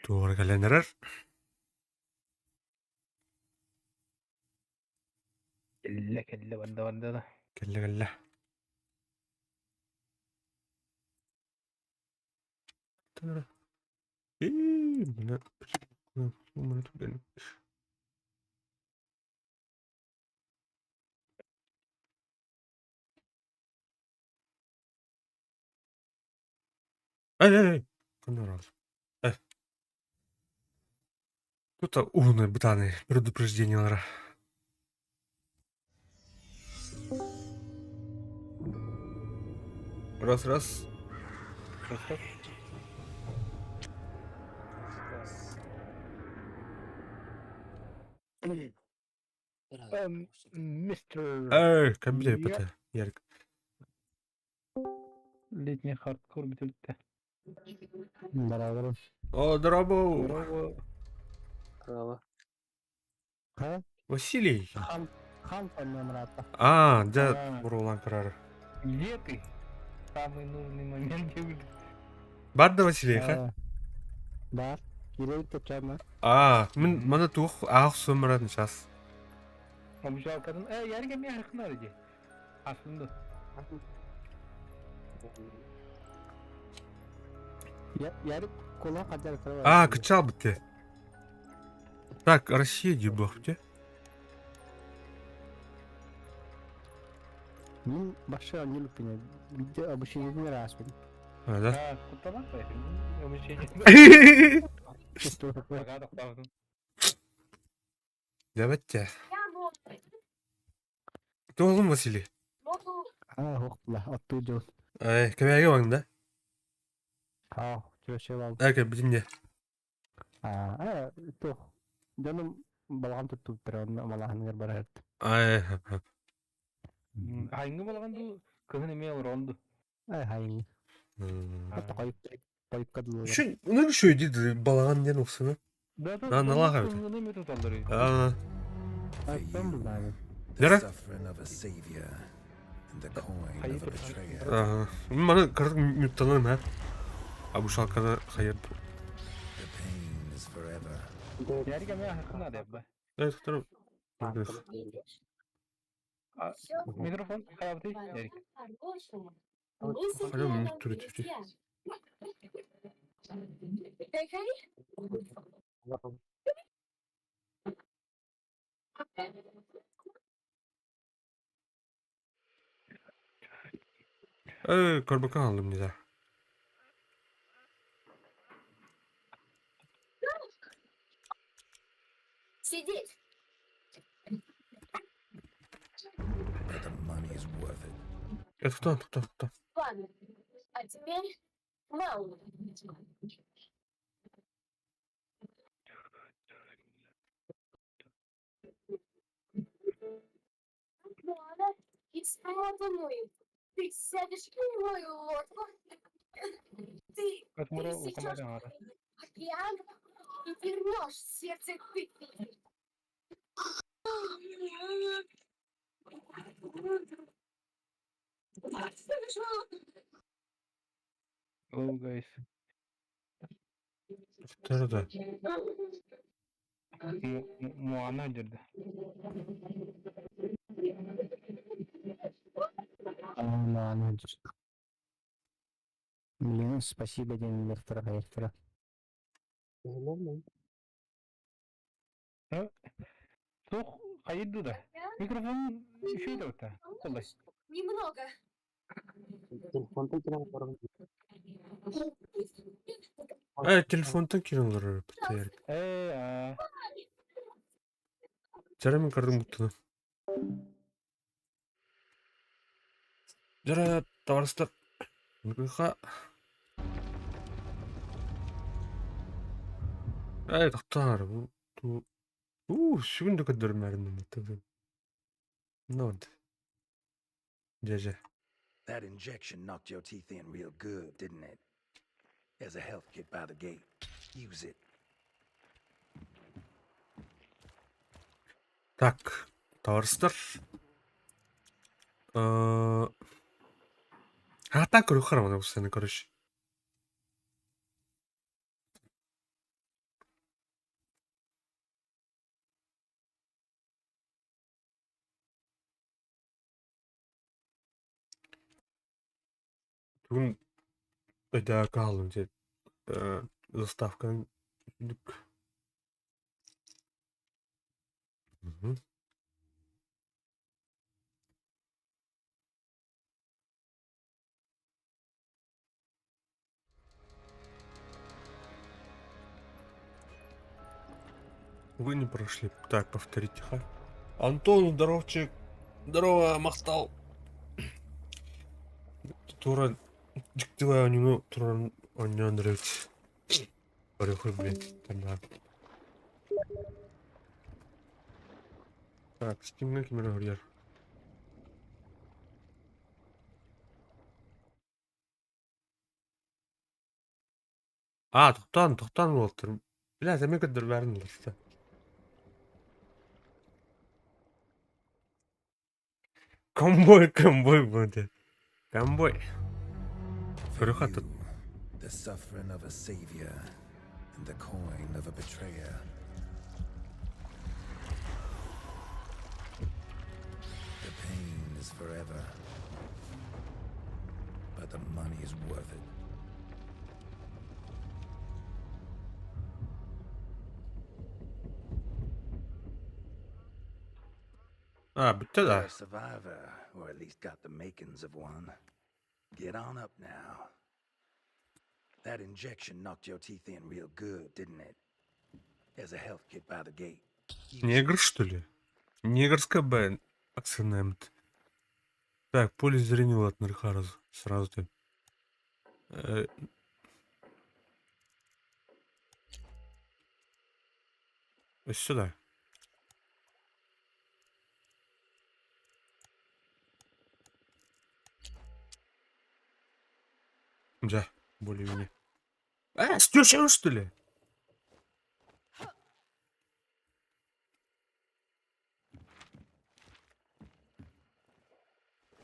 Туора кэлэн эрэр. Кэллэ, кэллэ, барда, барда да. Кэллэ, кэллэ. Ии, мына мына түгэн. Эй, эй, эй! Ханна Э. Тут уһунай бытаанай предупреждениелара. Раз, раз. Раз, раз. Мистер Эй, компьютер ПТ. Ярик. Летний хардкор бүтүлтэ. Здорово. О, здорово. Здорово. Здорово. Ха? Василий. Хан, хан номерата. А, дьэ, А. буруолаан көрөр. Где ты? Самый нужный момент говорит. Бар да Василий, ха? Бар. Кирилл Качана. А, мин маны туох аах суммаран сейчас. Обучалкатын. Э, ярик эмиэ харкынар иди. Аслында. Ярик кула хадjar А, кычал бітті. Так, Россия дебах те. Мин башы аннел пине. Бидде обучение распин. А, да? А, кутталак ба? Обучение. Пока тоқтабытым. Давайте. Туолум Василий. А, хоқтла, атту жол. Ай, кемеге барың да? А, чөшө бал. Әке, битинде. А, а, тух. Жаным балган туттуптар, онна малаһыныгар барар. Ай, хап, хап. Хайыңы болған ду, кыһын эмиэ олоронду. Ай, хайың. Хатта койуп койукка дылы. Şu, onu şu dedi, балаган ден оқсыны. Да, да. На, налаға бит. Кыһын эмиэ туталлар. А, Айттым булдагы. The Нere? suffering of a savior and the coin of a betrayer. Ага. Маны кырдык мюттанам, ha. А бу шалканы хайыр. The pain is forever. Ярик эмиэ харкына деп. Эй, тур. Микрофон хайабыты, Ярик. Алло, мют тур этипти. Эй, карбакан алдым не да. Сидеть. But the money is worth it. Э, туктан, туктан, туктан. Ладно. А теперь мало. Ладно, и спрятанную. Ты сядешь в мою лодку. Ты Катмура пересечешь укамадан. океан и вернешь сердце тыквы. Hello guys. Тур да. Муана жерде. Ана, Блин, спасибо, ден лектора, лектора. Тух хайырды да. Микрофон еще да өтті. Қолдай. Немного. Эй, телефонтан кирилер бит. Э, а. Жарамын кырдым буттуну. Жара, товарыстар. Нукуха. Эй, тоқтар. Бу ту. У, сүгүн да көдөрмөрүн мөттү. Ну вот. Жеже. That injection knocked your teeth in real good, didn't it? There's a health kit by the gate. Use it. Так, товарыстар. Э, А так көрүк харамана бу сцены, короче. Бүгүн өйдөөххө хааллым дьэ заставканы үрдүк. Мгм. Вы не прошли. Так, повторите, ха. Антон, здоровчик. Здорово, махтал. Тура дьиктилээ оонньууну туран оонньоон эрэбит. Барыахуй, блин, там Так, Steam'ҥэ ким эрэ суруйар. Аа, тохтоон, тохтоон буолтар. Бля, эмиэ көрдөрбөөрүн ылыста. Комбой, комбой будет. Комбой. For Көрүөх you, the suffering of a savior and the coin of a betrayer. The pain is forever, but the money is worth it. Аа, бүттэ You're да. a survivor, or at least got the makings of one. Get on up now. That injection knocked your teeth in real good, didn't it? There's a health kit by the gate. Use it. Негр, что ли? Негрская Б. Акцент. Так, поле зрения от сразу. Сразу ты. Сюда. Да, более-менее. А, с тещей, что ли?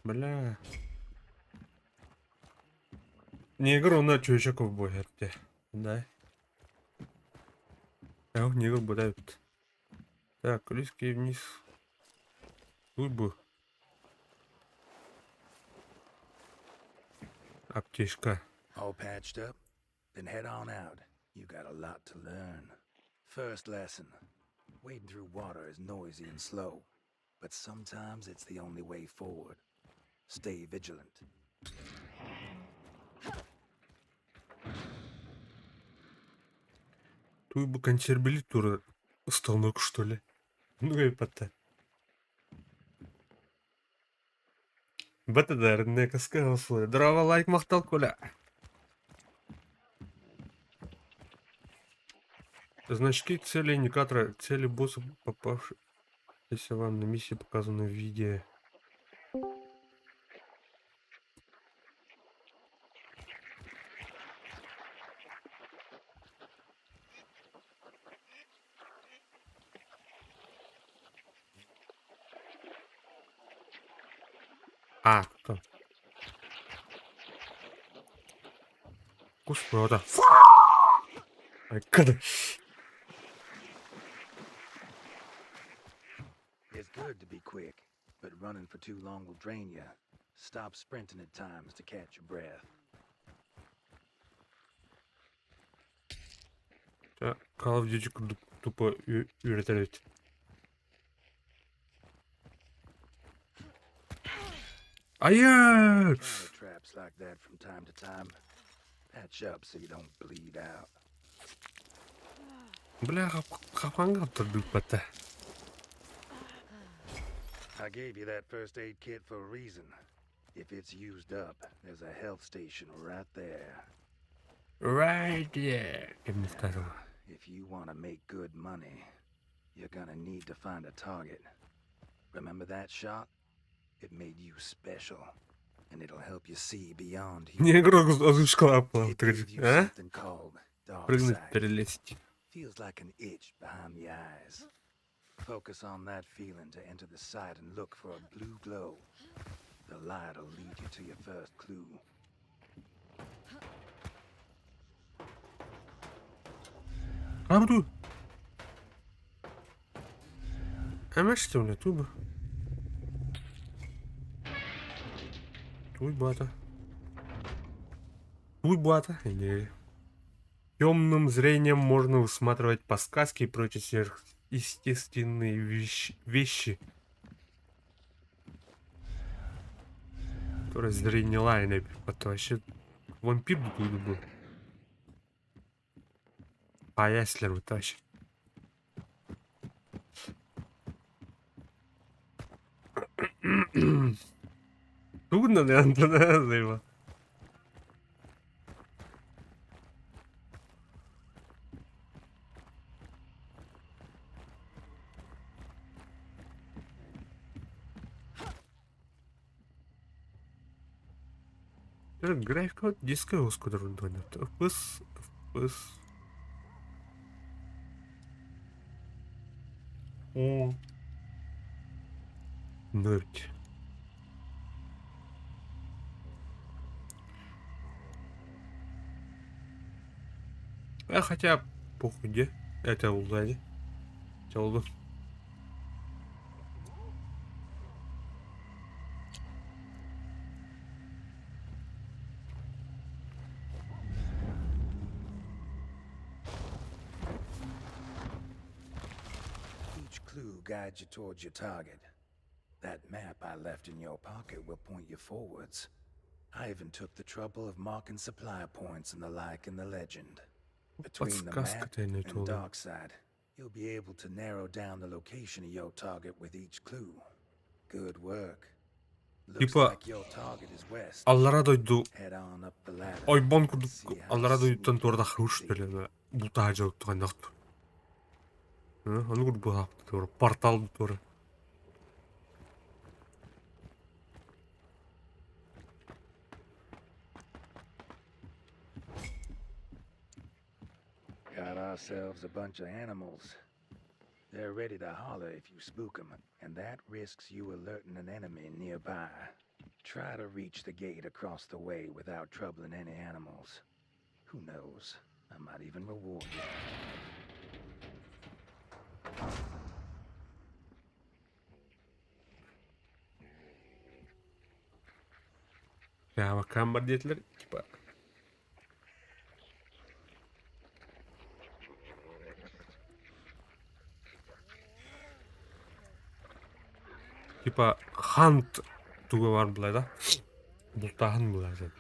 Бля. Негр, он на чувачок будет. Да. Эх, негр будет. Так, колески вниз. Тут бы. Аптечка. All patched up? Then head on out. You got a lot to learn. First lesson. Wading through water is noisy and slow, but sometimes it's the only way forward. Stay vigilant. Тут бы консервили тура станок, что ли? Ну и пота. БТДР, не каска Здорово, лайк махтал, Коля. Значки цели индикатора, цели босса, попавшиеся вам на миссии, показаны в виде. А, кто? Господа. Ай, когда? It's good to be quick, but running for too long will drain you. Stop sprinting at times to catch your breath. Call of Duty курдук тупо үөрэтэр эбит. Айыы! Encounter traps like that from time to time. Patch up so you don't bleed out. Бля, хапанга хаптардыыппата. I gave you that first aid kit for a reason. If it's used up, there's a health station right there. Right there. Кэмнэхтээ. If you want to make good money, you're gonna need to find a target. Remember that shot? It made you special, and it'll help you see beyond human. Негр озвучкалап It gave you А? something called dark Прыгнуть, sight. перелезть. Feels like an itch behind the eyes. Focus on that feeling to enter the site and look for a blue glow. The light'll lead you to your first clue. А бу Эмэстүнэ тугу? Туй баата. Тут бата или темным зрением можно усматривать подсказки и прочие сверхъестественные вещи. Которые зрение лайны, это вообще вампир был. А если вот вообще. Трудно, наверное, Графика диско ускорен. FPS, FPS. О. Нырь. А хотя, похуй, где? Это сзади. Хотел. Each clue guides you towards your target. That map I left in your pocket will point you forwards. I even took the trouble of marking supply points and the like in the legend. Between the map and Darkside, you'll be able to narrow down the location of your target with each clue. Good work. Looks like your target is west. Аллара дойду ойбон курдук аллара дойдуттан туорда хруш төлөнө бултаа жолуктуган. Ону курдук туора портал туора. Got ourselves a bunch of animals. They're ready to holler if you spook 'em, and that risks you alerting an enemy nearby. Try to reach the gate across the way without troubling any animals. Who knows? I might even reward you. Я камбар диэтилэр типа типа хант туга бар булай да. Бултаһын булар.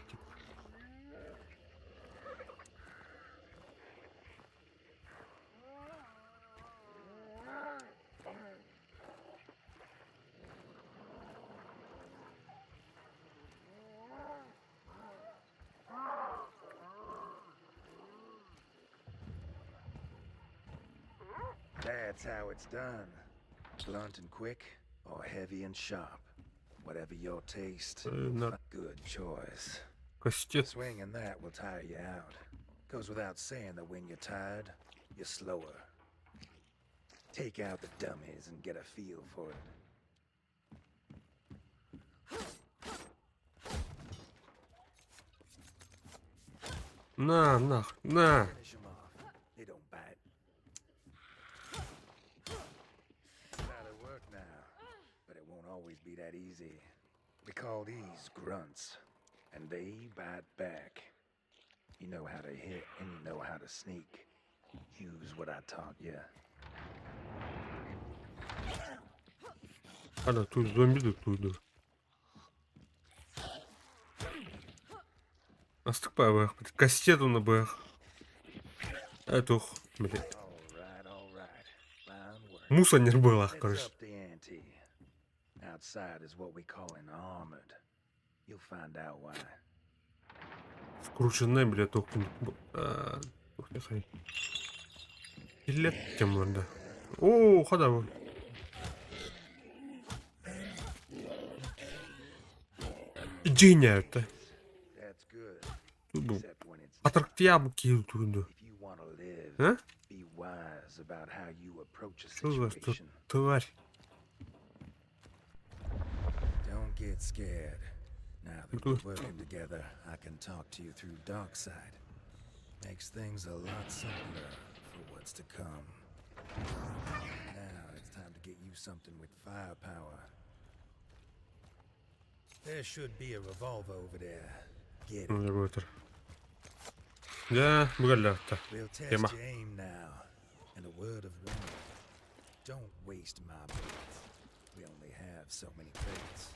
That's how it's done. Blunt and quick, or heavy and sharp. Whatever your taste. No. Good choice. Кастет. Swinging that will tire you out. Goes without saying that when you're tired, you're slower. Take out the dummies and get a feel for it. На, нах, на. Finish 'em off. They don't bite. Out of work now, but it won't always be that easy. We call these grunts, and they bite back. You know how to hit and you know how to sneak. Use what I taught you. Ана, тут зомби тут тут. Астык бах, кастету на бах. Этух, блядь. All right, all right. Fine work. Мусор было, Let's короче. up the ante. Outside is what we call an armored. You'll find out why. Скрученная, блядь, тух. Тух, нехай. Билет тем да. О, хада вы. Иди это. That's good. Тут был. Except when it's not. Атарктиябы киил тугунду. If you want to live, А? be wise about how you approach a Что за тут situation. тварь? Don't get scared. Now that Good. we're working together, I can talk to you through Darkside. Makes things a lot simpler for what's to come. Now it's time to get you something with firepower. There should be a revolver over there. Get it. Ну, Дьэ, бу кэллэхтэ. We'll test Тема. your aim now. And a word of warning. Don't waste my bullets. We only have so many crates.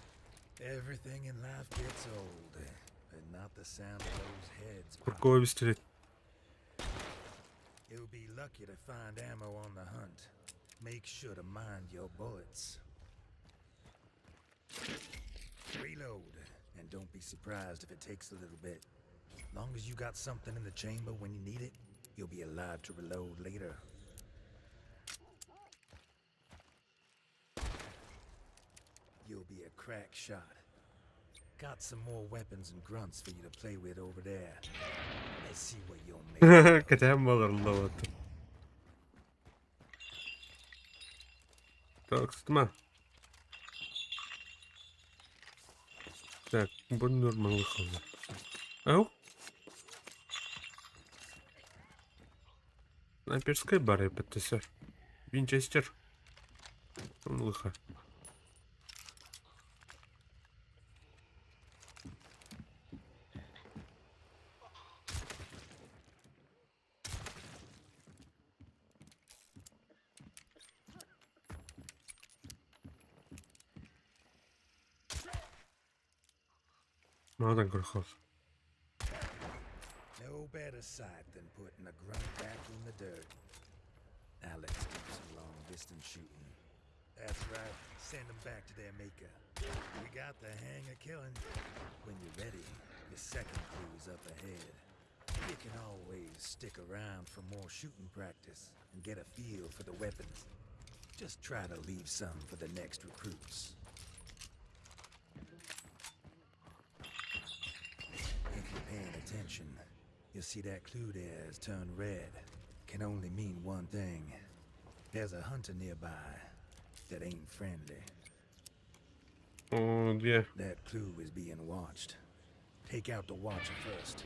Everything in life gets old, but not the sound of those heads popping. Курковый пистолет. You'll be lucky to find ammo on the hunt. Make sure to mind your bullets. Reload, and don't be surprised if it takes a little bit. Long as you got something in the chamber when you need it, you'll be alive to reload later. You'll be a crack shot. Got some more weapons and grunts for you to play with over there. Let's see what you'll make. Кэтээн буолар лабат. Так, сытыма. Так, бу нормально хаалла. Ау? Снайперская баар эбит Винчестер. Лыха. Мадан көрөхөл. No better sight than putting a grunt back in the dirt. Now let's do some long distance shooting. That's right, send them back to their maker. We got the hang of killing. When you're ready, your second clue is up ahead. You can always stick around for more shooting practice and get a feel for the weapons. Just try to leave some for the next recruits. If you're paying attention, you'll see that clue there has turned red. Can only mean one thing. There's a hunter nearby that ain't friendly. Оо, дьэ. That clue is being watched. Take out the watcher first.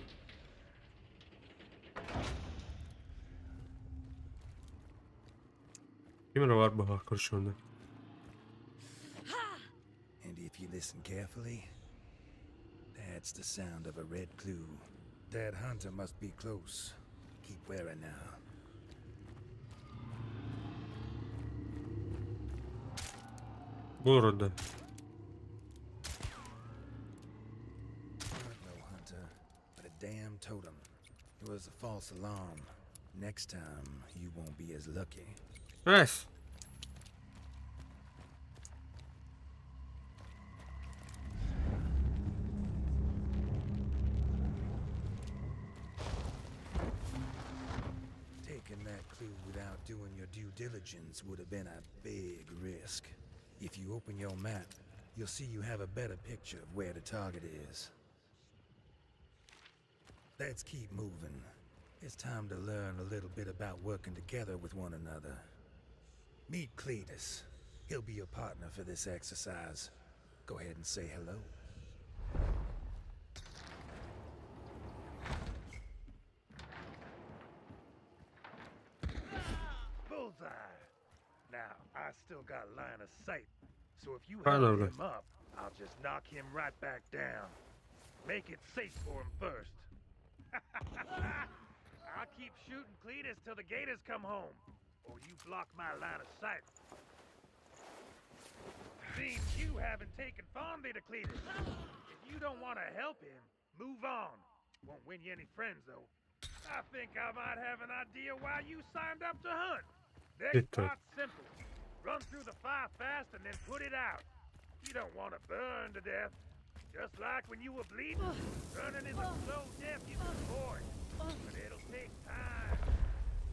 Ким эрэ баар баҕа көрсүөнэ. And if you listen carefully, that's the sound of a red clue. That hunter must be close. Keep wary now. Бу олордо. Not no hunter, but a damn totem. It was a false alarm. Next time, you won't be as lucky. Nice. Taking that clue without doing your due diligence would have been a big risk. If you open your map, you'll see you have a better picture of where the target is. Let's keep moving. It's time to learn a little bit about working together with one another. Meet Cletus. He'll be your partner for this exercise. Go ahead and say hello. Bullseye! Now, I still got line of sight, so if you Fine, help lovely. him up, I'll just knock him right back down. Make it safe for him first. I'll keep shooting Cletus till the gators come home, or you block my line of sight. Seems you haven't taken fondly to Cletus. If you don't want to help him, move on. Won't win you any friends, though. I think I might have an idea why you signed up to hunt. Next Good part's simple. Run through the fire fast and then put it out. You don't want to burn to death. Just like when you were bleeding, burning is a slow death you can avoid. But it'll take time.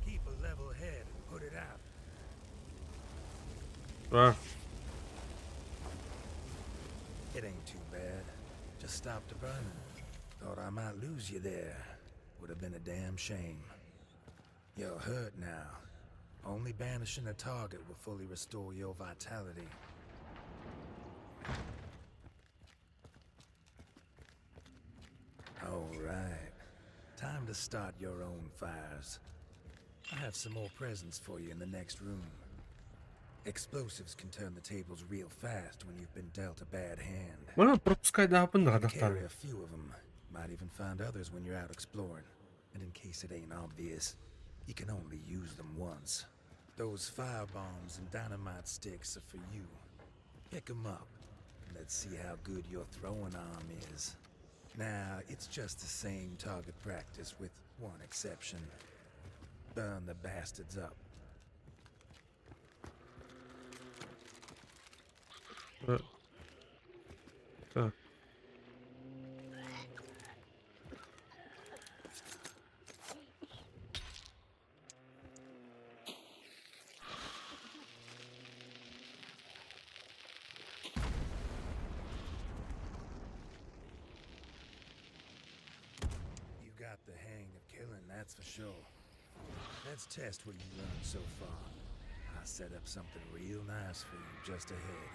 Keep a level head and put it out. Ah, It ain't too bad. Just stopped the burning. Thought I might lose you there. Would have been a damn shame. You're hurt now. Only banishing a target will fully restore your vitality. All right. Time to start your own fires. I have some more presents for you in the next room. Explosives can turn the tables real fast when you've been dealt a bad hand. Манан пропускайдаабын Carry наадахтааны. a few of them. Might even find others when you're out exploring. And in case it ain't obvious, you can only use them once. Those firebombs and dynamite sticks are for you. Pick 'em up. and Let's see how good your throwing arm is. Now, it's just the same target practice with one exception. Burn the bastards up. Так. You got the hang of killing, that's for sure. Let's test what you learned so far. I set up something real nice for you just ahead.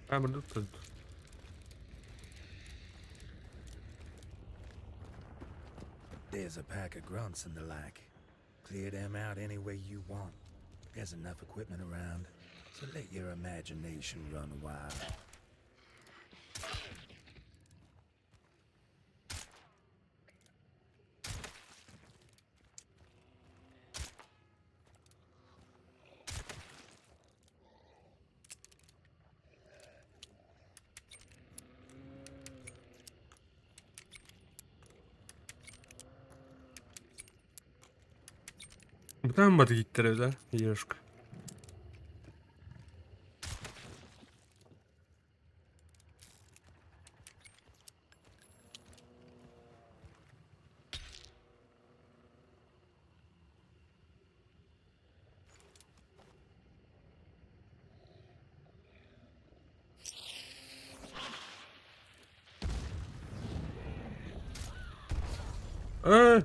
Камера тут. There's a pack of grunts and the like. Clear them out any way you want. There's enough equipment around, so let your imagination run wild. Там гиттер да, Ешка. Э!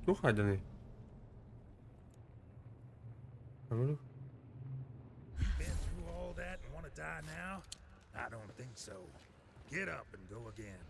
Туох айданый? Been through all that and want to die now? I don't think so. Get up and go again.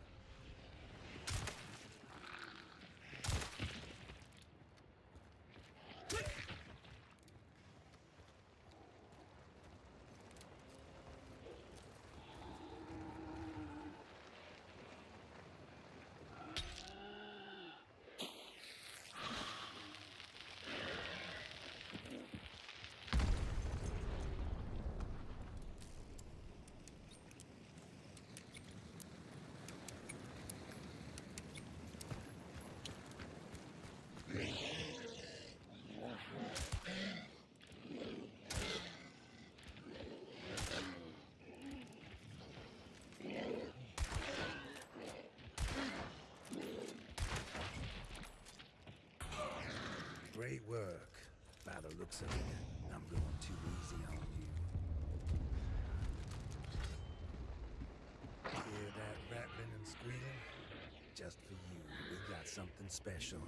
Great work. By the looks of it, I'm going too easy on you. Hear that rattling and squealing? Just for you, we got something special.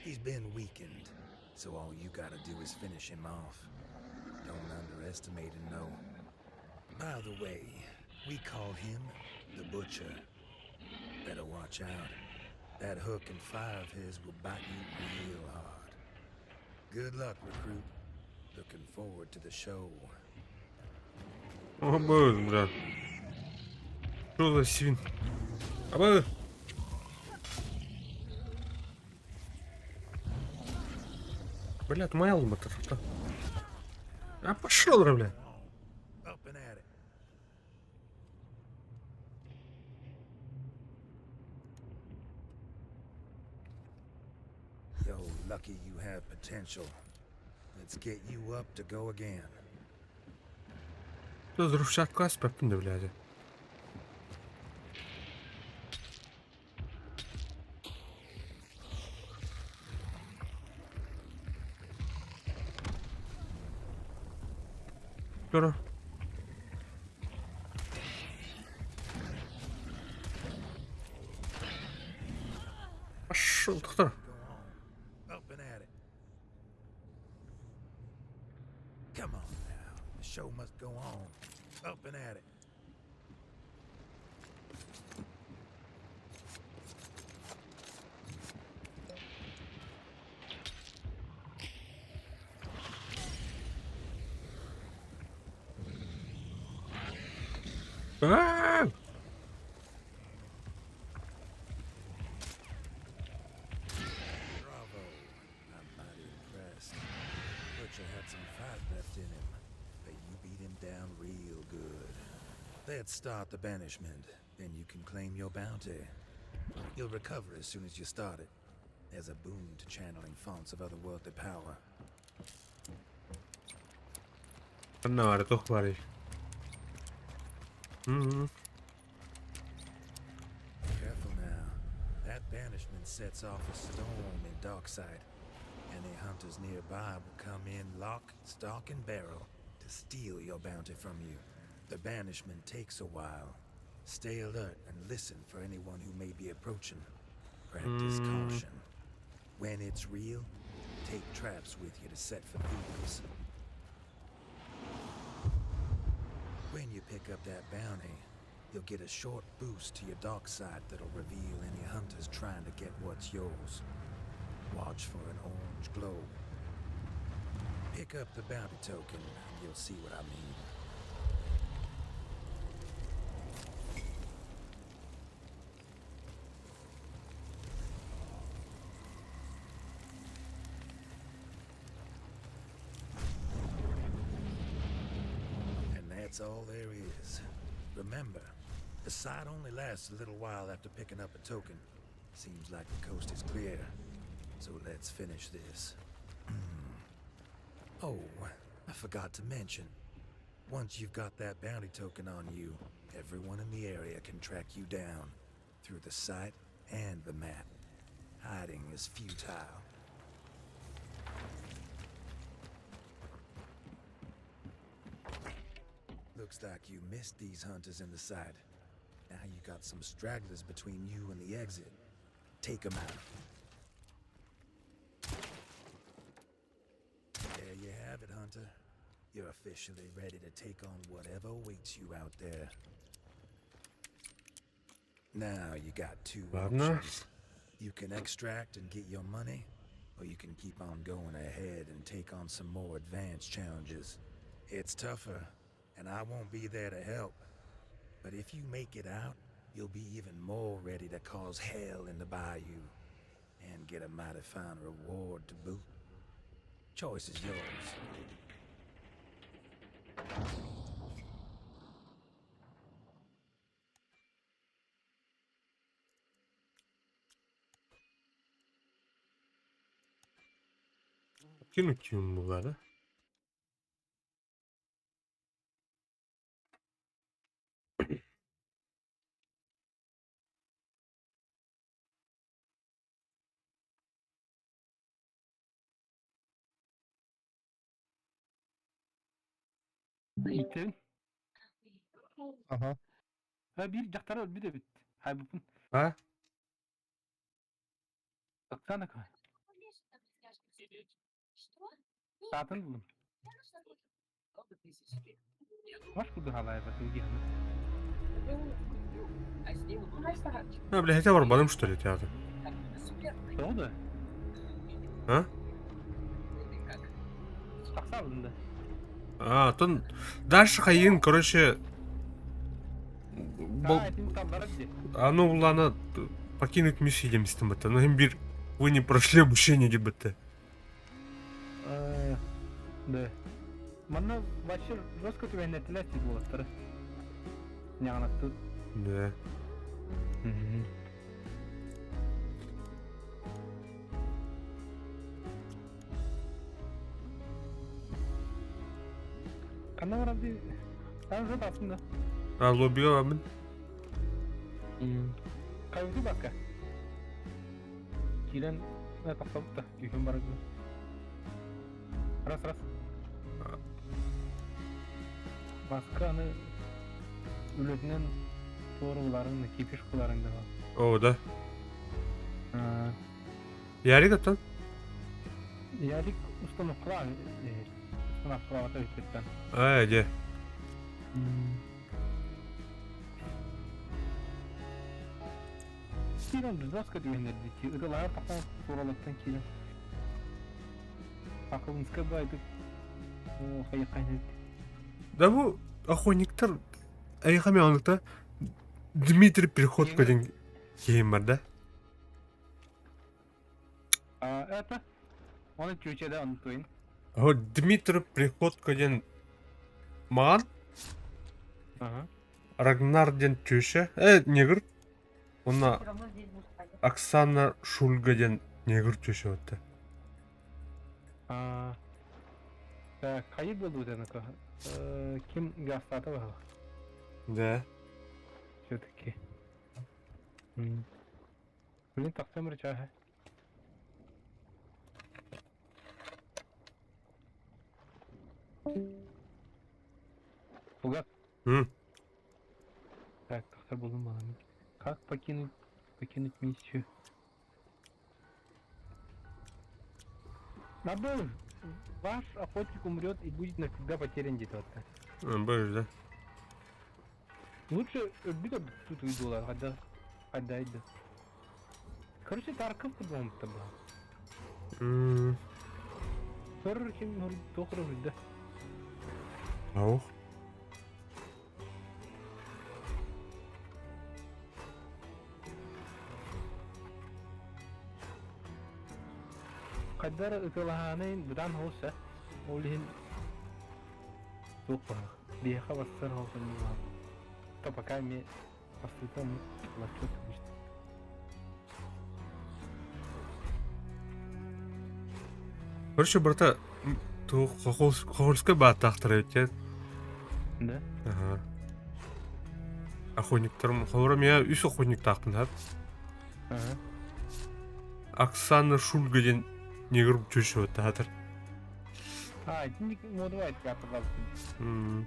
He's been weakened, so all you gotta do is finish him off. Don't underestimate him, though. By the way, we call him the Butcher. Better watch out. That hook and fire of his will bite you real hard. Good luck, recruit. Looking forward to the show. О, бля. Что за свин? Аба! Бля, моя лума-то. А пошел, бля. Up and at it. Yo, lucky you have potential. Let's get you up to go again. Взрывчатка спэптин да, блядь. Здорово. Пошел, доктор. Go on. Up and at it. Come on now. The show must go on. Up and at it. Аа! Bravo. I'm mighty impressed. Butcher had some fight left in him, but you beat him down real good. Let's start the banishment, then you can claim your bounty. You'll recover as soon as you start it. There's a boon to channeling fonts of otherworldly power. Ханна баар, туох баарый? М. Careful now. That banishment sets off a storm in Darkside. Any hunters nearby will come in lock, stock, and barrel to steal your bounty from you. The banishment takes a while. Stay alert and listen for anyone who may be approaching. Practice caution. When it's real, take traps with you to set for thieves. When you pick up that bounty, you'll get a short boost to your dark side that'll reveal any hunters trying to get what's yours. Watch for an orange glow. Pick up the bounty token and you'll see what I mean. And that's all there is. Remember, the sight only lasts a little while after picking up a token. Seems like the coast is clear. So let's finish this. Oh, I forgot to mention. Once you've got that bounty token on you, everyone in the area can track you down. Through the site and the map. Hiding is futile. Looks like you missed these hunters in the site. Now you got some stragglers between you and the exit. Take 'em out. There you have it, Hunter. You're officially ready to take on whatever awaits you out there. Now you got two Ладно. options. You can extract and get your money, or you can keep on going ahead and take on some more advanced challenges. It's tougher, and I won't be there to help. But if you make it out, you'll be even more ready to cause hell in the bayou and get a mighty fine reward to boot. Choice is yours. Кинуть ему была, да? Иттин. Аха. Ha bir дьахтар өлбүт эбит. Хайбыппын. А? Оксана ка. Саатын буллум. Маш курдук халаайба тылгиһаны. А, бля, хотя барбаным, что ли, театр? Тоҕо да? А? Тахсабын да. А, то дальше хайын, короче... Бол... А, этин таллара дии. А ну, ладно, покинуть миссию демистем это. Ну, имбирь, вы не прошли обучение, дебете. Э, Да. Манна вообще жестко түбэһиннэртилэр дии буолаттара. Ньаҕанаттыт. Да. Ханна барар дии? Ан уже тахсын да. А, лоббига бамын. Хайбыты бакка. Киирэн тахсабыт да түүхүн барар Раз раз. Баска аны үлэтинэн туоруларын, кипиш кыларын да бар. О, да. Ярик аттан? Ярик установкалаан установкалаабата үтүттэн. А, де. Киирэн Дудоска түһэнэрдиччи ытылаһар тахсан суоралаттан киирэн Акылынскай байдык хайыххайнет. Да бу охотниктар эйиэхэ меонукта Дмитрий Приходько диэн киһим бар да? А это? Он чуче да он туин. Вот Дмитрий Приходько диэн маан Ага. Рагнар диэн теща, негр. Уонна Оксана Шульга диэн негр теща этэ. А, так, хайы буолбут энака? Ким гастата баһа? Да. Все-таки. Блин, тахсам рычага. Фугас. Так, тахсар булдум баламын. Как покинуть миссию? Набыл! Ваш охотник умрет и будет навсегда потерян где-то. Боже, да. Лучше өлбүт тут уйдулар, хадда хадда да. Короче, Тарков курдук была. Сор ким тохры да. Аух. Хайдар ытылаһаанын быдан хоуса. Ол иһин туох баах. Биһиэхэ бастар хоуса ньугаан. То пока ми бастыта лачет вышт. Короче, брата, ту хохольская бааттаахтар эбит Да? Ага. Охотниктарым, холоро меня үс охотниктаахпын хап. Ага. Оксана Шульга диэн негр чөчө таатар. А, итинник модуай карталабытын.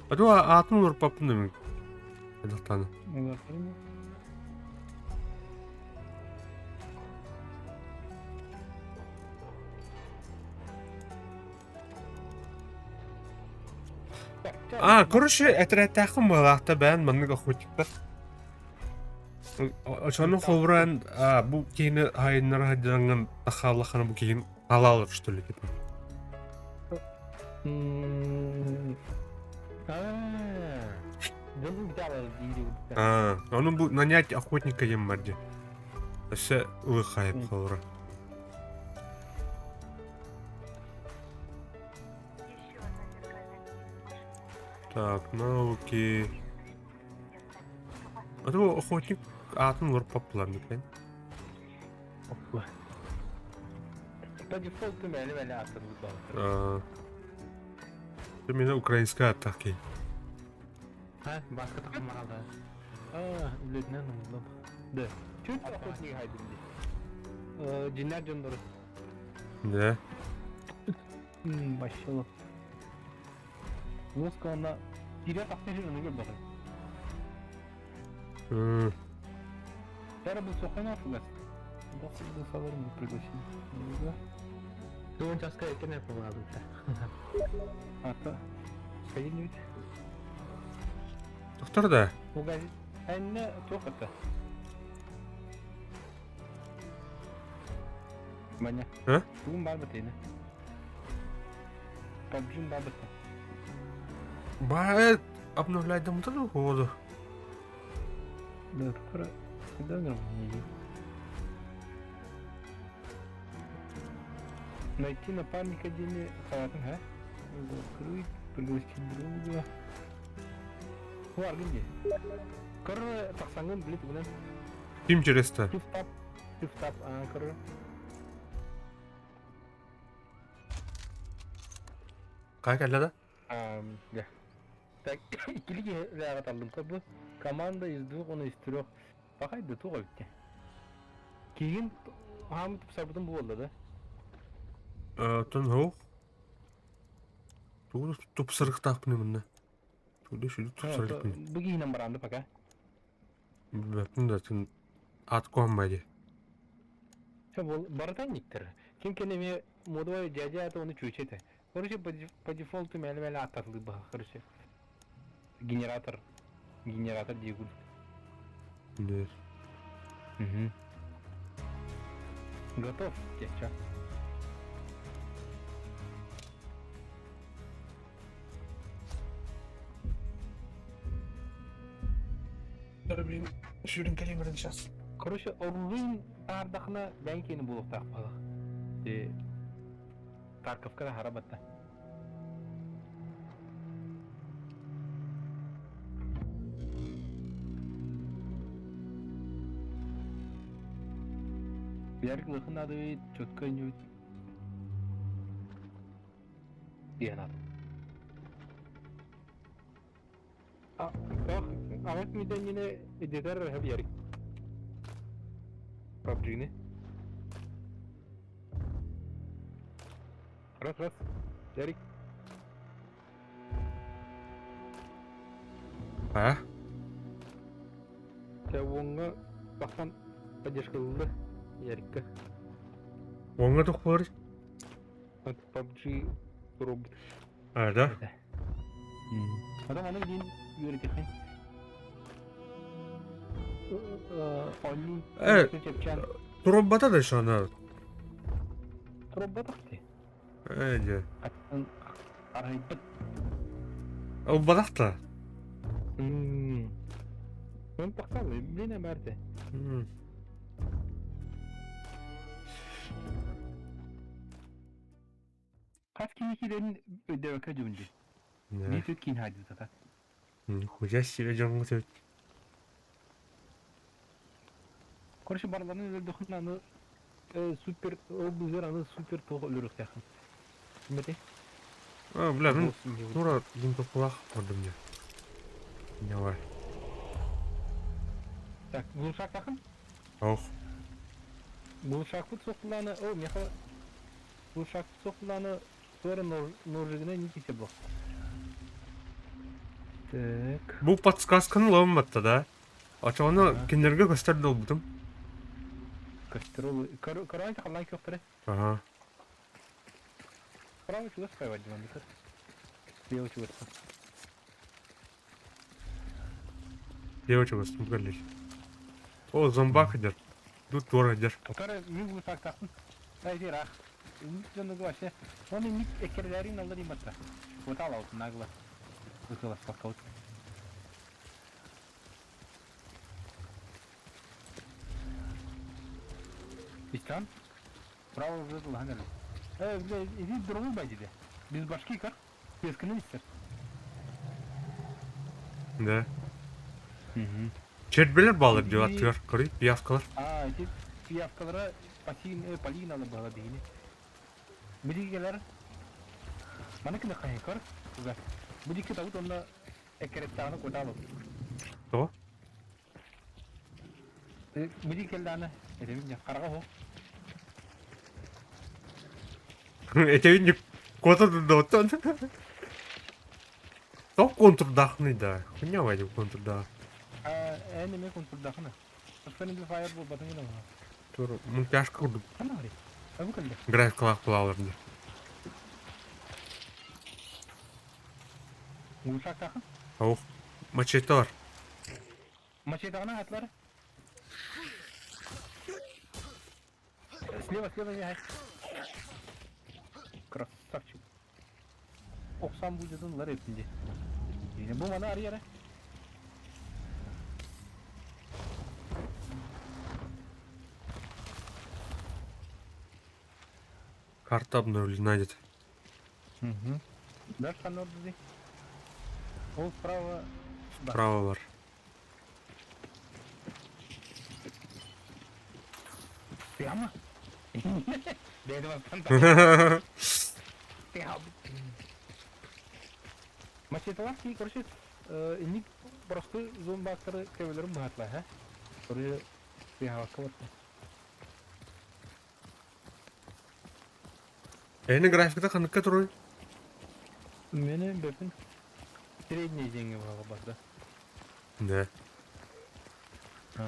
А то аатын олорпаппын да Хайдахтааны. Олорпун. А, короче, этэрээттээххин быһалаахта бэйэн маннык охотниктар. Очону холбураан бу киһини хайыннара сылдьаҥҥын тахааллаххына бу киһин халаалар что ли типа. А, ону бу нанять охотника диэн бар дии. Өссө ылыхайып холбура. Так, навыки. А то охотник аатын олорпаппылар микэн. Оппа. По дефолту мэли мэли атын бутбал. Ты меня украинская атаки. А, баска тахмарада. А, блядь, не ну, Да. Чуть охотник хайдым ди. Динар дьондор. Да. Башылы. Лоска она кире тахтыр оны көрбөтө. Бәрі бұл соққан афугас. Саларым пригласить. Тугун часка иккене помадыта. Ата. Скажи Доктор да. Угаз. Әнне тоқыты. Маня. А? Тугун бар бітейні. PUBG бар біті. Ба обновлять дам тут воду. Да, тут Да, нормально. Найти напарника Диме Хаятын, ха? Закрыть, пригласить друга. Var где? Кыр тақсаңын білет бұнан. Ким интересно? Тифтап, тифтап, а, кыр. Как әлі да? Да. Так, икилиги ләғат алдым. Бұл команда из двух, он из трех. Бақай да туға бітті. Кейін хамы тупсарбытын бұл болды да? Тон хоу. Тугу тупсырыктаахпын мында. Тугу шүлү тупсырыктын. Бұл кейінен баранды пока. Билбэппин да тын ат куһаммай Все, бұл баратанниктер. Ким кенеме модовой дядя это он и чучете. Короче, по дефолту мәлі-мәлі аттатылы баға, короче. Генератор. Генератор диигин. Нет. Угу. Готов, теча. Да, блин, сүүрэн кэлиэм баран сейчас. Короче, орлуун таардахына бэйэн киэни буолуохтаах буолах. Ти Тарковка да хара батта. Ярик лыхын ады четко не диэн ат. Аҕыс мидэҥҥинэ идэтэр эһэм Ярик. PUBG-ни. Раз, раз. Ярик. А? Чэ, уоҥҥа тахсан поддержкалыыллар Ярикка. Уоҥҥа туох буолар? PUBG туруорбут. А, да? Потом аны диин үөрэтиэххин. Оонньуу Э, чэпчээн туруорбата да еще она. туруорбатах дии. Э, дьэ. Аттан арыйбыт. Ылбатах да. Өн тахсал, блин, эмэрте. Хас киһи киирэрин өйдөөбөккө дьүһүндү. Биир түт киин хаайдыбыта. Нихуя себе дьоҥҥо сөп. Короче, барларын өлөрдөхүн аны супер ол быыһыгар аны супер туох өлөрүөхтээххин. Кимэтэй? А, бля, мин тура винтовкалаах көрдүм дьэ. Давай. Так, глушактахын? Ох. Глушакпыт суохтулааны, о, миэхэ глушакпыт суохтулааны туора ножигына не кисе буо. Так. Бу подсказканы ылымматта да. Очоҕуна кинилэргэ көстөр да ылбытым. Көстөр ол. Короче, халлаан күөхтэрэ. Ага. Право чугас хайван диман Слева чугас. Слева чугас, тут О, зомбак идет. Тут туора идет. Который мин глушактахпын. Ай, рах. Дьонугу вообще. Он инник эккерлэрин аллар иматта. Вот алаут нагло. Выколос Истан? Право уже лахан эрэ. Э, бля, иди другой бай диде. Без башки как? Песканы истер. Да. Чербелер балыр дип аттыгар. Көрүй, пиявкалар. А, эти пиявкалара пасин, полин алы была бигини. Билигелер. Маны кына кайын көр. Уга. Будики табут онна эккереттааны куталып. Тоҕо? Били келдааны этебин хараҕа хо. Этебин куота турда Тоқ контурдаахный да. Хуйня вайдым контурдаах. Эн эме контурдаахына. Friendly fire буолбатын гына. Тур мультяшка курдук. Ханна барый? Абы кэллэ. Графикалаах булаалар дии. Глушактаахын? Ох, мачете бар. Мачетаҕына атлар. Слева, слева не Красавчик. Охсан будет лар эпинде. Бу мана арыяра. Карта обновлена где-то. Угу. Дальше оно дзи. Ол справа. Справа бар. Прямо? Бэйдэ Мачеталар ки, короче, инник просто зомбактары кебелерин быһатлар, ха? Короче, быһабакка барда. Эни графиката ханыкка туруй? Мени бэпин средний деньги баҕа барда. Да.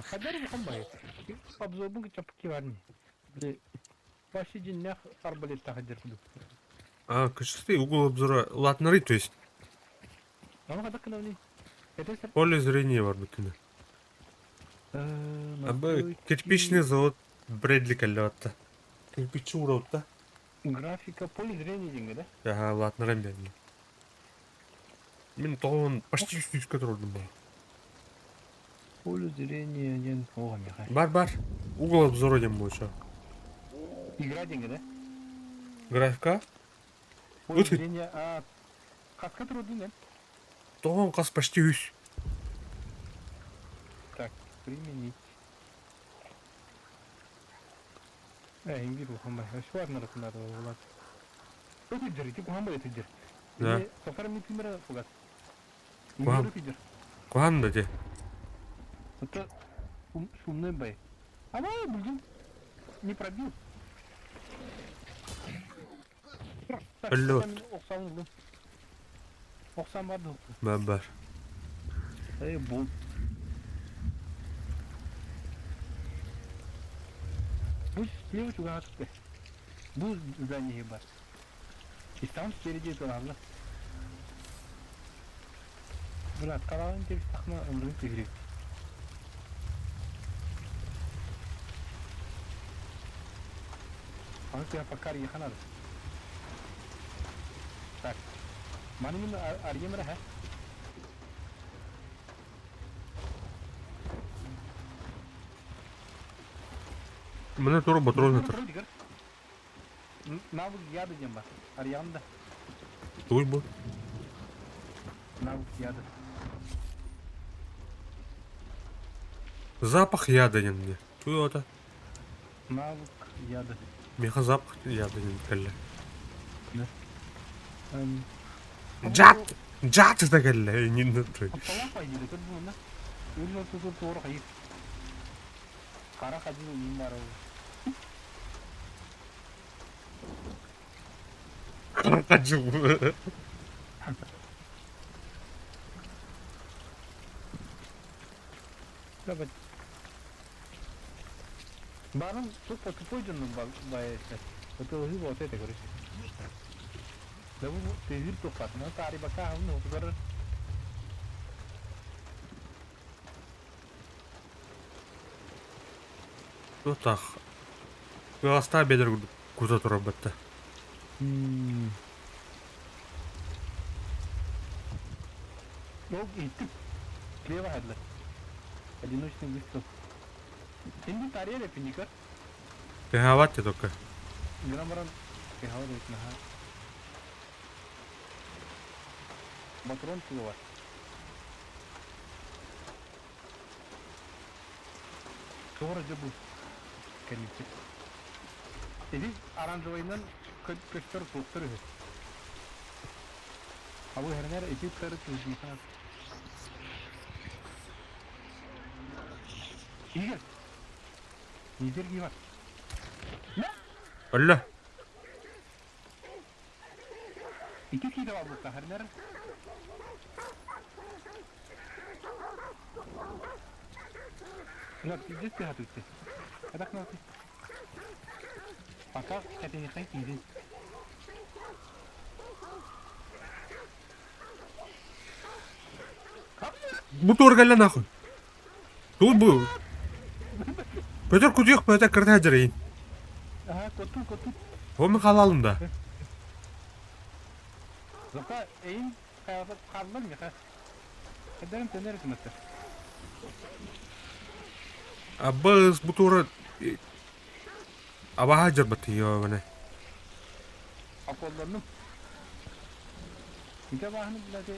Хадары бухан бай. Обзорбун чапки барни. Вообще дьиннээх арбалеттаах дьэр кудук. А, качество угол обзора латнары, то есть. Ама хадак кынавни. Поле зрения бар бүтүнэ. Абы кирпичный завод Брэдли кэллэҕитта. Кирпичи уурабытта. Графика поле зрения диэҥҥэ да? Аха, улаатыннаран биэрдим. Мин тоҕо почти сүүскэ турдум баа. Поле зрения диэн оҕо миэхэ. Бар бар. Угол обзора диэн буолчу. Игра диэҥҥэ да? Графика? Поле зрения а хаска турдун эн? Тоҕон хас почти үс. Так, применить. Э, ингир улахан бай. Өссө арнарытынар буолат. Өтүддер, ити куһаан бай өтүддер. Да. Сохар митимера фугас. Куһаан. Ингир өтүддер. Куһаан да ти. Это шумный бай. А блин, не пробил. Өллөт. Охсан барды. Бар бар. Эй, бул. Бу слева чугаһатты. Бу здание бар. И там спереди тураллар. Брат, караҕын кэбистэххинэ ымырык түһүрүк. Аны тыа пока арыйыха надо. Так. Маны мин арыйым эрэ, Мына тура патрон этэр. Навык яда диэн бар. Арыйаҕын да. Туй бу. Навык яда. Запах яда диэн мне. Туй ота. Навык яда. Миэхэ запах яда диэн кэллэ. Жат! Жат это кэллэ. Не той. Талах байдыды көрдүм онна. Өлүн ортосу туора хайыр. Хара хадьы иин бар ол. Хара хадьы. Барым тупо тупой дьоннор баайы Это лжи вот это, короче. Да бу тыһыыр тухпатына таарыйбакка аһылын уһугар Тутах. Кыластаа бедер кута турар батта. Ол иттик. Слева хадлар. Одиночный выстрел. Инди тария репиникер. Тыһаабат только. Гынан баран тыһаабат эбит наһаа. Патрон туга бар. Тоҕо дьэ бу кэлличчи. Ити оранжевайынан көстөр суохтар үһү. А бу хэрнэр ити ыттары тыһыйха. Игорь! Нидер бар. Өллө. Ики киһи бабылыкка хэрнэр. Ну, пиздец ты готовься. Это к Пока это не хайти. Бу туор кэллэ нахуй. Тугу бу? Петр кутуйах Петр кырта дьарайын. Ага, коту, коту. Ол халалым да. Зока, эйин хааллар миха. Эдэрим төнөр этиметтер. Аббас бу туора абаһа дьарбат ёо бане. Аколланным. Ите баһыны билати.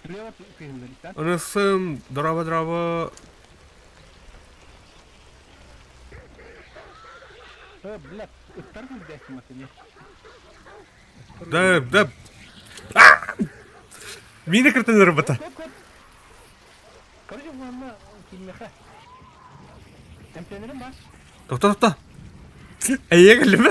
Слева тыһыллар истан. Ынысым драба-драба. Э, блядь, ыттар күлдээсиматтыне. Да, да. Мина кыртан ырбата. Кот, кот. Короче, манна киммеха. Эмтенерим бар. Тохто, тохто. Эйе кэллим.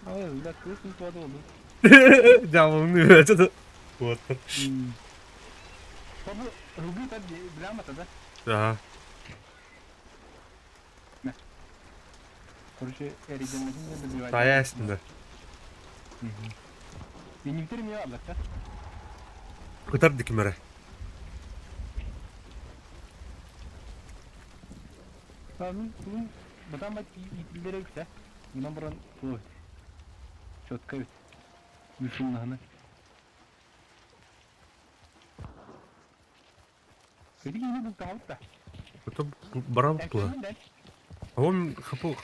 Ой, блядь, кыз не туады oldu. Дьаабылны үөрэтэ. Вот. Бу ругы та билямата да. Да. Короче, эридемметин де добивать. Тая да. Инниктер эмиэ бааллар Ытар да ким эрэ. Мин бүгүн бытаан бат иитиллэрэ үксэ. Онон баран туох эбит. Четко эбит. Мүшүннаһына. Ити киһини бултаабыт да. Это барабыт була. Аҕам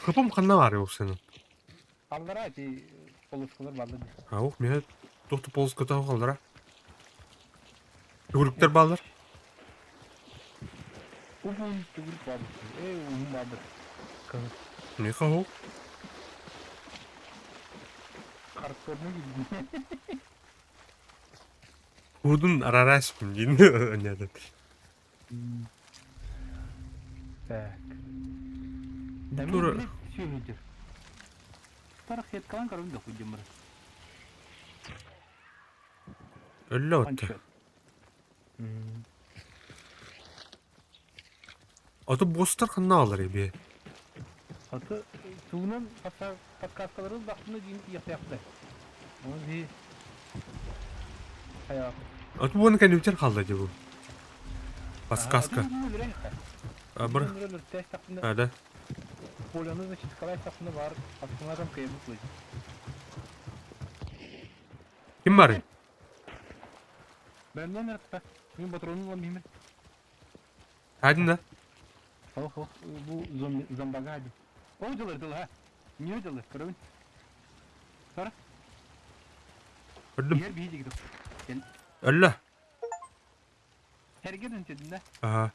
хапым ханна баар ол сенин? Аллара ити полоскалар бааллар. Аух, миэхэ туох да полоската аллара. Төгүрүктэр бааллар. Уһун төгүрүк баабыт. Ээ уһун баабыт. Кыһыл. Миэхэ ол. Хардкорный киирдим. Куудун арараспын диин анньаатан. Так. Тура Сүөһүдүр. Тарах сеткалан көрөм да хуйдьымыр. Өллө отто. Аты бостар ханна алар эби? Аты тугунан подкасткалары бахтына диин тиэхтээхтэ. Оны би хайа. Аты буону кэннибитер хаалла дии бу. Подсказка. А, бар. А, да. Поляны, значит, скалай сахны бар, астына кыйбыт бу. Ким бар? Бәмнән артта. Мин патронум ылам миме. Хадин да? Ох, ох, бу зомби зомбага хади. Ол дылыр дыл ha. Не дылыр, көрөбүн. Сара. Өллүм. Иһэр биһи дигит. Өллө. Herge dönчедин да. Ага.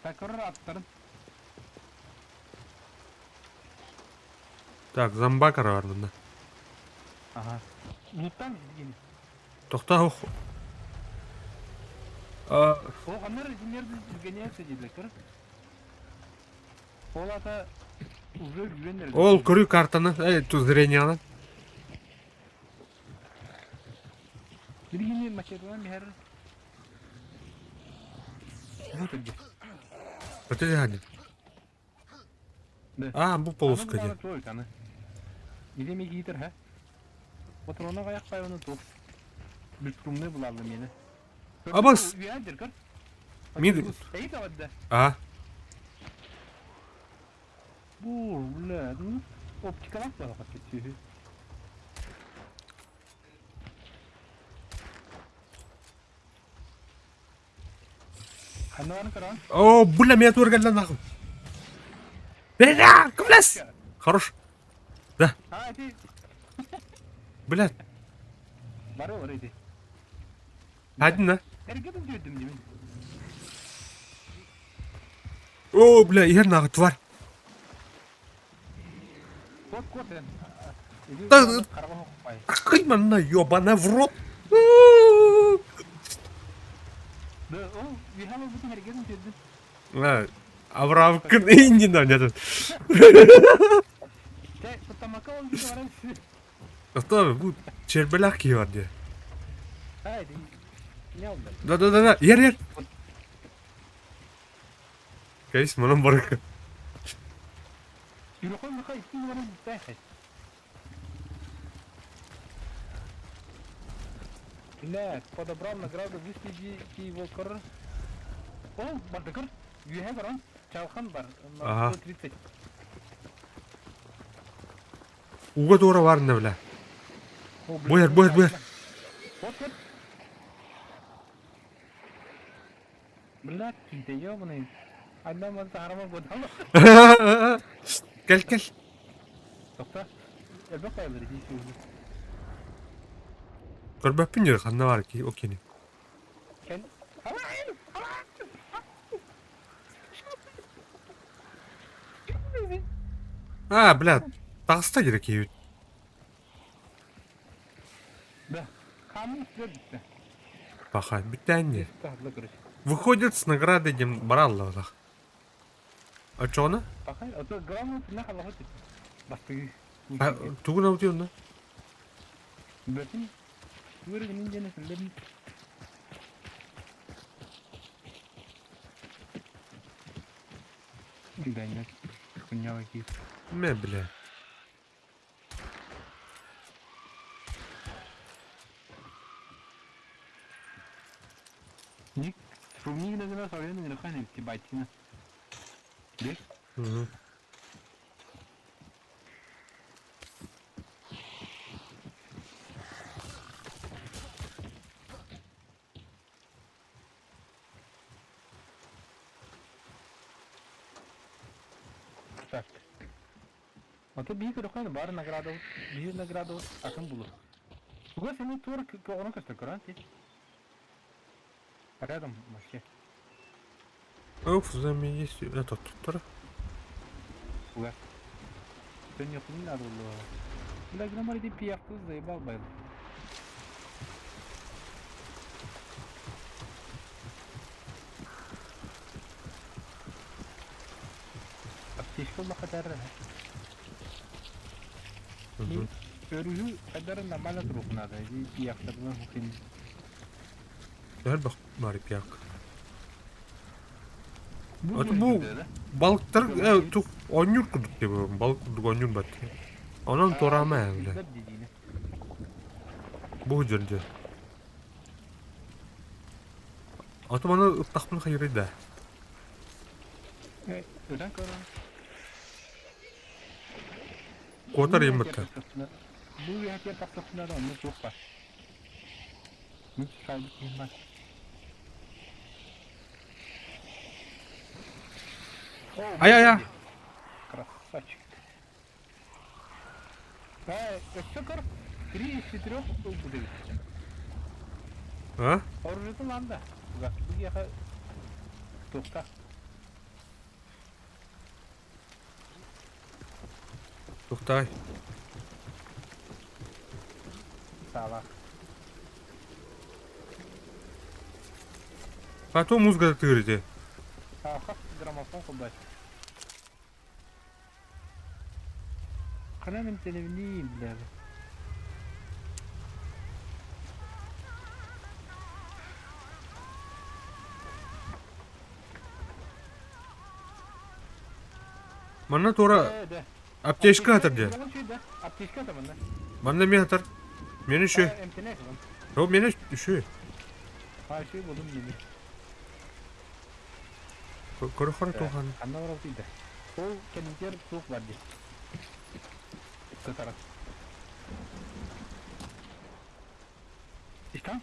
Такырыр аттарын. Так, зомбакара бар мында. Ага. Луттан дигени. Тохта ох. А, О, анар инерді изгоняются дидлер, көр. Ол ата уже үйренер. Ол көрүү картаны, ту зрениянан. Билигини мачеталан михер. Бу түрге. Это хадин. Да. А, бу полоска ди. Аны. Идеме киитер, ха? Патрона каяк пайваны тух. Бештрумны булалды мени. Абас. Үйәдер, көр. Мин- Эй, тавадда. А, Бу, бля, ну, оптикалак бар кетти. Ханнан каран. О, бля, меня тургалла нахуй. Бля, кымлас. Хорош. А, ти Бля, бар бар иди. хадин да. Эргедим дедим димин. О, бля, иһэр нахуй тварь. Кот кот эн. Да- Карага хоппай. Ах, манна, ёбана в рот. Да, о, вихама бутун эргедим дедим. А, Авраам инди на мне тут. Те, тамака ол бит баран. А то бу чербелак киһи дии. Ай, не алды. Да да да да, ер ер. Кейс манан барыка. Юрокой мыха истин баран биттай. Бля, подобрал награду, выследи его кор. О, бардакыр. Юхе баран. Чалхан бар. Ага. На 130. Уга туора барна бля. О, бля, Буер, буер, буер. Вот, вот. Бля, ты ёбаный. Одна маза харама бодал. Кел кел. Тохта. Элбэх байлар дии сүүрдү. Көрбөппүн дьэ ханна бар ки окини. Кел. А, бля, таҕыста дьэ киһибит. Да. Хамын үстүгэр бүттэ. Паха, бүттээн дии. Тахла короче. Выходит с наградой дем баралла А чё она? Пахай, а то главное ты нахал хочет. Басты. А, тугун аутион да? Бөтен. Көргенин жene сүлдерин. Дигәннәр. Хуйня какие. Мэ, бля. Мигна гына соруйан ыҥырыхан эбит байтина. Бек. Так. Ото биир көрөххө баар наградабыт, биир наградабыт атын булur. Туга сени туор көҕөрөн көстөр көрөн ти. Рядом вообще. Оф, за меня есть этот туттара. Туга. Sen yakının nerede oldu? Бля, громар иди пиявку заебал байл. Аптечка улахатар. Өрүһү хайдары нормально турук надо. Иди пиявкабынан хухин. Элбэх баар пиявка. Это бу балыктар тух оонньуур курдук диэбин балык курдук оонньуур бат. Онон туораама ээ бile. Бу дьон дьэ. Ото маны ыттахпын хайырый да. Ытан көрөн. Куотар ииммыкка. Бу үөһэтигэр тахсахпына да онно суох баар. Мин хаалбыт киһим баар. Ай ай ай. Красавчик. Э, өссө көр, три из четырех ылбыт эбит. А? Оружиетын ылан да. Бу киһиэхэ туохтаах. Туохтаай. Саалаах. А то музыка тыыр ити. Хас граммофон холбач. Хана мин телевини бля. Манна туора аптечка атар дии. Аптечка да манна. Манна мен атар. Мени үшө. Жоқ, мени үшө. А, үшө болдум мени. Көрө хора тухан. Анна барап дейді. Ол кәдімгер суық бар дейді. Кытара. Ишкан?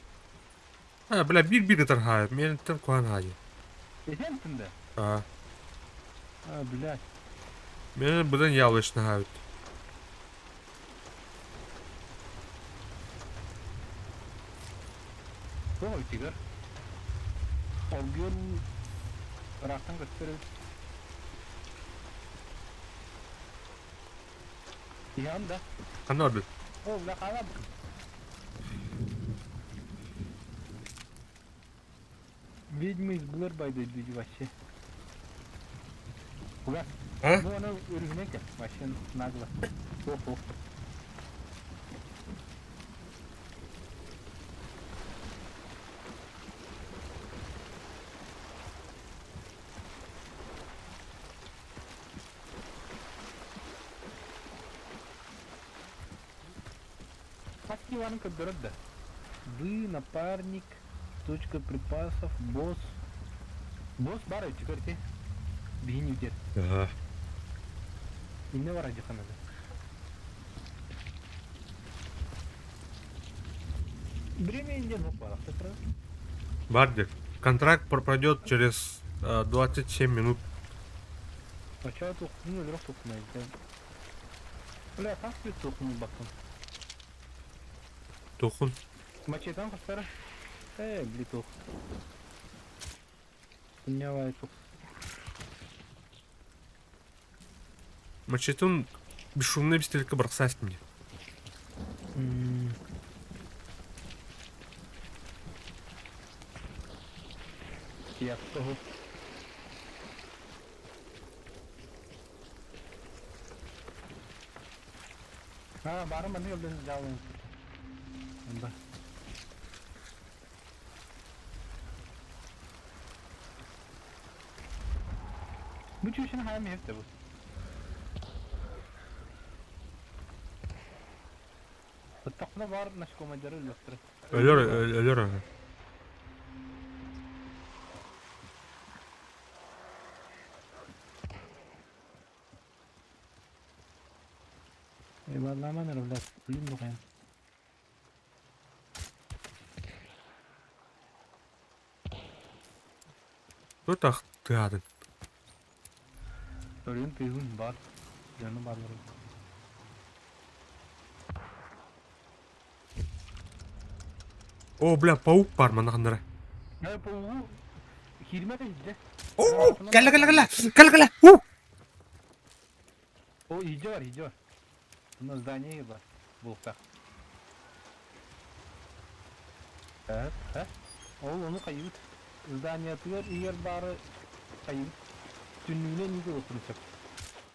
А, бля, бир-бир ытар хаа. Мен тем кухан хаайы. Эсен тында? А. А, блядь. Мен быдан ялышны хаабыт. Тоҕо үтүгэр. Оргуйар уу ыраахтан көстөр эбит. Иһэҕин да? Ханна барбыт? Оо, бля, хаалаабыккын. Ведьмы из Блэр байдойду вообще. Куда? А? Ну, она өрүһүнэн кэл. Вообще нагло. Ох, ох. Факт Иван көрдөрөр да. Вы, напарник, точка припасов, босс. Босс бар өттүгэр ти. Биһини үтэр. Ага. Инне бар адьыханада. Время инден оппарахта турар. Бар диир. Контракт пропадет через 27 минут. Оччоҕо туохпун өлөрөх туохпун эбитэ. Бля, хас бүт туохпун ылбаккын. Тухун. Мачетан хастара. Э, били туох. Куннявай туох. Мачетун бесшумный бестелка бросать мне. Я того. А, бары манны өлдөн жалын. Онда. Бу чүшін хайам хепте бу. Ыттахпына бар насекомайдары өлүөхтэрэ. Өлөр, өлөр. Блин, духайан. Туох тыаһаатын? Өрүөн тыаһын баар. Дьону бааллар. О, бля, паук баар манна ханнара. Э, паугу киирмэ да О, кэллэ, кэллэ, кэллэ, кэллэ, кэллэ. У! О, иһдьэ бар, иһдьэ бар. Мына здание бар. Булка. Так, а? Ол ону хайыбыт. Зданиятыгар иһэр баары хайыбыт. Түннүгүнэн иитэ олохпун сөп.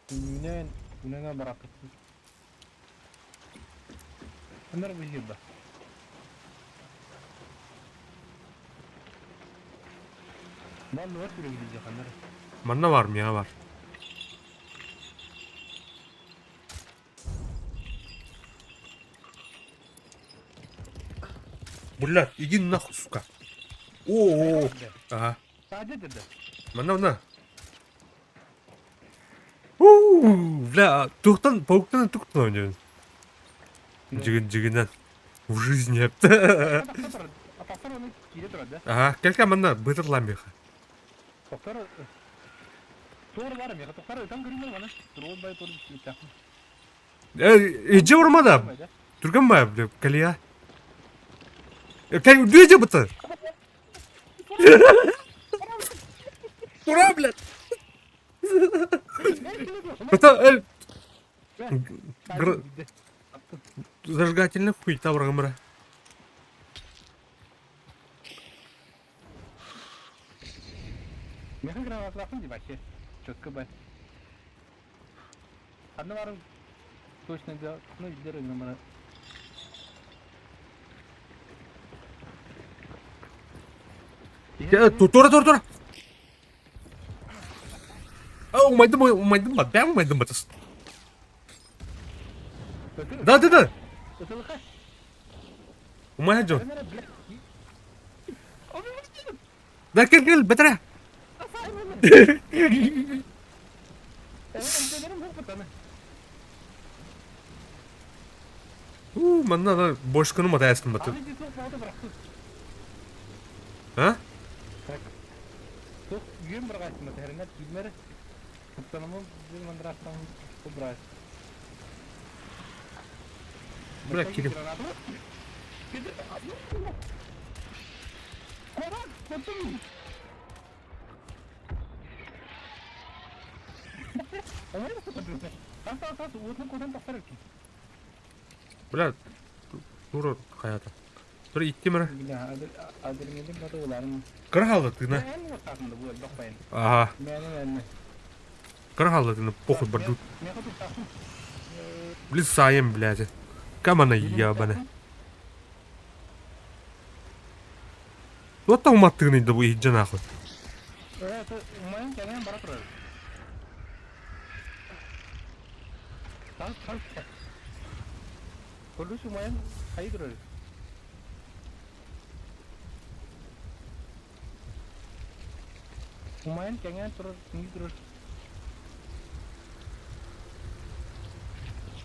Түннүгүнэн, үнэнэ бараппыт. Ханнар бу иһэр ба? Манна бар түрегилиже ханнар. Манна бар, миэхэ бар. Блядь, иди нахуй, сука. О, ага. Манна, манна. У, бля, туохтан, пауктан туктан ойнуйбун. Дьигин дьигинэн. В жизни Ага, кэлкэ манна бытырлаан биэхэ. Э, иди урма да. Түргэн баа, бля, кэлиэ. Кэл, үрдүө быта. Ура, блядь! Это зажигательный хуй табыргымыра. Меха гранатлахын ди вообще. Четко бай. Одна барым точно да, ну видер номера. Тура, тура, тура. Умайдым, умайдым ба, бэм умайдым ба. Да, да, да. Умайа дьон. Да, кел, кел, бэтэрэ. У, манна да бошканы матайаскын баты. А? Бля, Кирилл. Бля, тура хаята. Тура икки мэрэ. Кыра хаалла тыына. Ага. Кыра хаалла тыына, похуй бардут. Блин, саем, блядь. Кам она ебаная. Вот там уматтыгын да бу иһдьэ нахуй.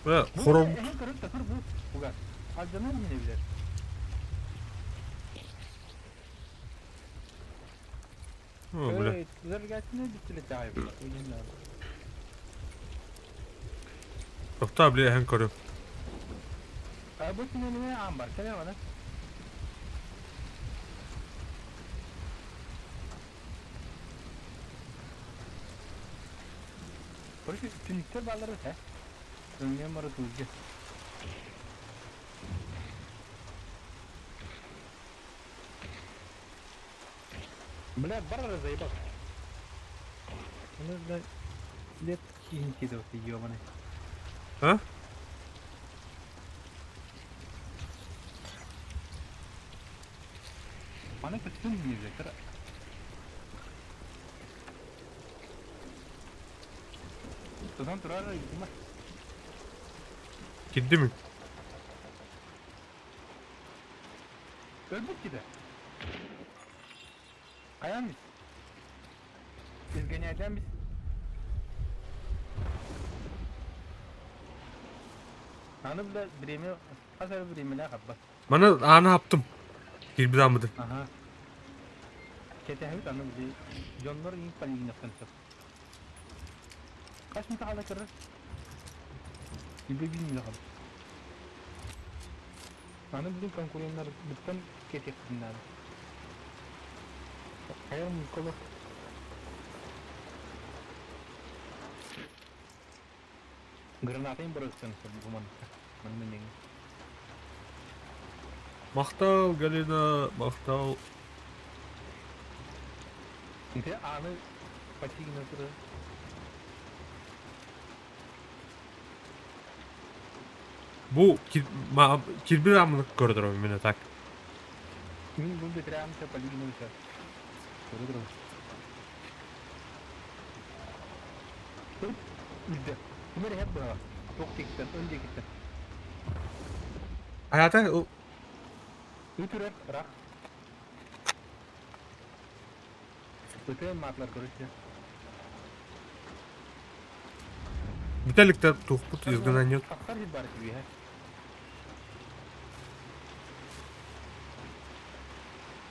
Бля, хором. О, бля. Тохтоо, бля, эһэн көрүм. Бля, бар заебал. Ну, бля, след кинь ты ебаный. А? Маны көстөн нельзя, кара. Тутан турар идима. Кирдим. Өлбүт киде. Каян биз? Изгоняйдан биз. Аны бile время хас эрэ бириэмэлээх арба. Маны ааны хаптым. Киирбит ааммытын. Аха. Кэтэһэбит аны били дьоннор иин полигинаттан сөп. Хас мүнүүтэ хаала көрөр? Илбэ биир мүнүүтэ хаалла. Аны билин конкуреннарбыттан кэтиэхпитин наада. Хайа Микола Гранатайын бырахсан сөп бу манна. Манна ньиҥ. Махтал, Галина, махтал. Ити ааны почти гына турар. Бу кирбир аммыны көрдөрөм мен так. Мин бу бэтэрээн полигина все. Көрдөрөм. Үрдэ. Ким эрэ иһэр быһа. Туох диэкиттэн, өн диэкиттэн. Хайата Ыт үрэр, ыраах. Ытыан маатылар короче. Виталик-то тухпут изгнание. Тахсар сир баар үһэ.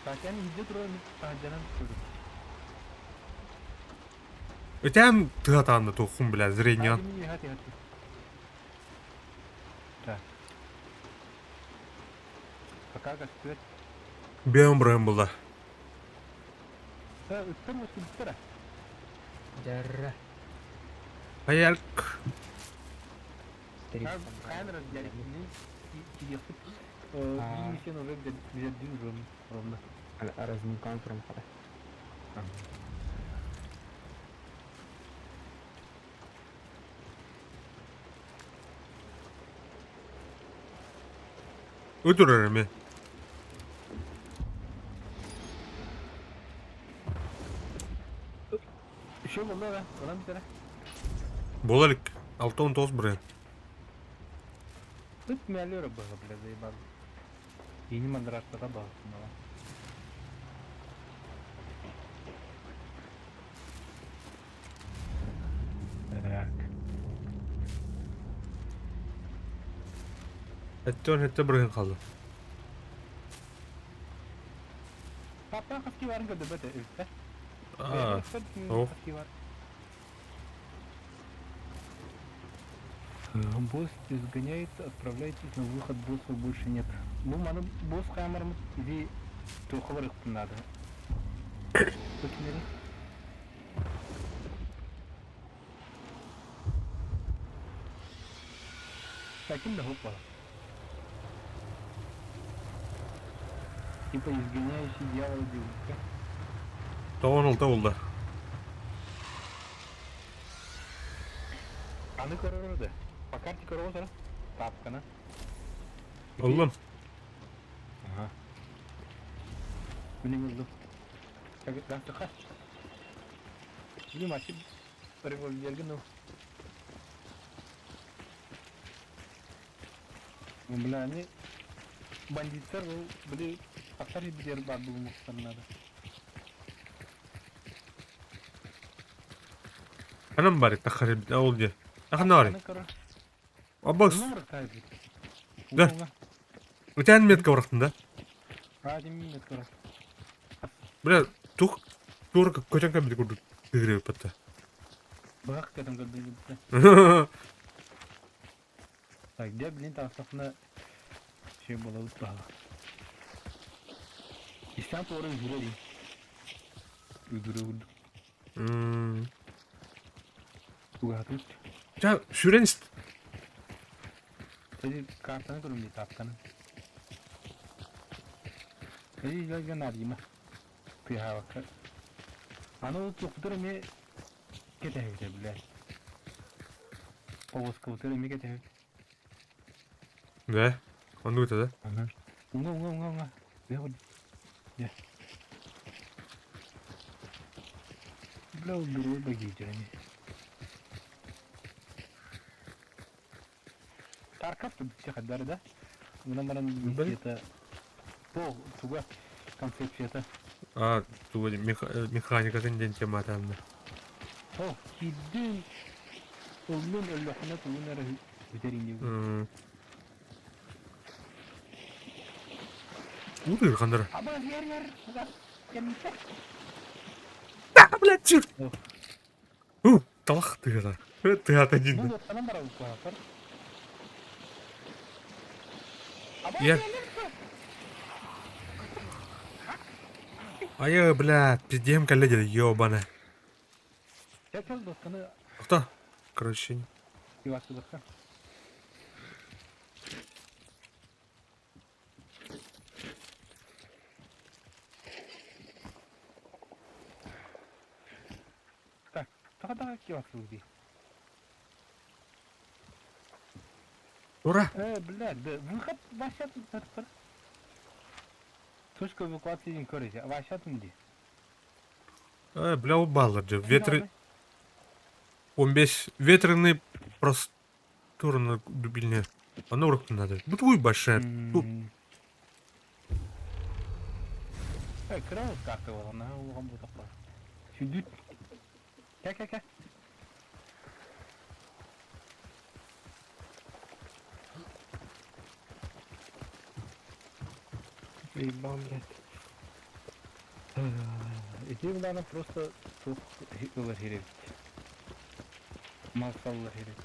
Татьяна иһирдьэ турар таһырдьанан көрөр. Өтөм тыатаанна туоххун бля зрение. Так. Пока көстүөт. Биэм бырыһым булла. Ыттар өстүбүттэрэ. Дьарра. Хаялк. Камера кириэхпит. Биир уже где ровно. Разникан прям хара. Өтөрөр эми. Еще болла да, онан бүтэрэ. Буола илик. 69 бырыһыан. Ыт мэлүөрэ быһа, бля, заебал. Ини мандрактата баҕа. Так. 77 бырыһыан хаалла. Папа хаски барын көрдөбөт эбиттэр. Аа, о. Босс изгоняет, отправляйтесь на выход, боссов больше нет. Бу маны босс хаамармыт иди туохха барыахпын наада. Көтүнэри. Таким да хоппа. Типа изгоняющий дьявола девушка. 96 буолла. Аны көрөр да. По карте көрөҕүт эрэ. Папканы. Ыллым. Ага. Мин ыллым. Ластыха. Билим ачып револьверге ну. Бля, они бандиттар ол били тахсар билер бар булмуктар надо. Ханан бары тахар ол дии. Ханна бары. Аббас. Да. Үтэн метка бырахтын да? Бля, тух туора көтөн кэлбит курдук тыгырыппатта. Быһах көтөн көрдүм. Так, где, блин, таастахына şey буолабыт баһа. Истэн туора үгүрэ дии. Үгүрэ курдук. Тугаатыбыт. Ча, сүрэн ист. Эти картаны көрүм дии, тапканы. Эти дьэ наадыйма. Тыаһаабакка. Аны ол туохпутар эмиэ кэтэһэбит блядь. Повозкабытыгар эмиэ кэтэһэбит. Да, оннук этэ да? Ага. Уҥа, уҥа, уҥа, уҥа. Дьэ, Бля, ол другой багитер они. Тарков тут всех отдали, да? Мына баран это пол туга концепцията. А, туга механикатын диэн тематанна. О, киирдин ыллын өллөхүнэ тугун эрэ бүтэр инди. Уу ханнара. Аба ер ер. Кемте. Да, блядь, чур. У, талах тыгата. Тыгата Бу дин. доттанан барабыт куһаҕар. Ер. Айы, блядь, пиздем кэллэ диэн, ёбана. Кэл досканы Кто? Короче, ивасылыкка. Так, тоҕо кивасылык дии. Ура! Блядь, да выход вообще тут. Точка эвакуации дин көрөйse. Вообще тут ди. Бля, убаллар дьэ. Ветры... 15 ветреный простор на дубильне. Оно урок надо. Бутвуй большая. Тут Кыра карта болған, оған бұл тақпа. Сүдүт. Кә, кә, кә. Заебал, блядь. Ити булана просто тух ылар херебит. Мал саллар херебит.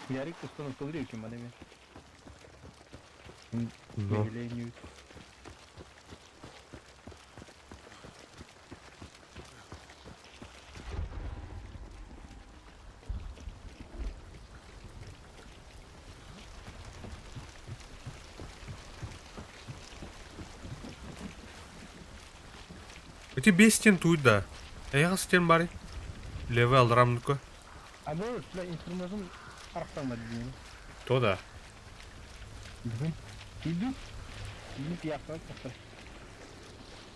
Ярик установка кем мане. Но. Ити бес стен туй да. Аяғы стен бар. Левый алдырамныкы. А бұл бля инструментын арықталмады деймін. То да. Бүгін. Иду. Иду пияққа тоқтар.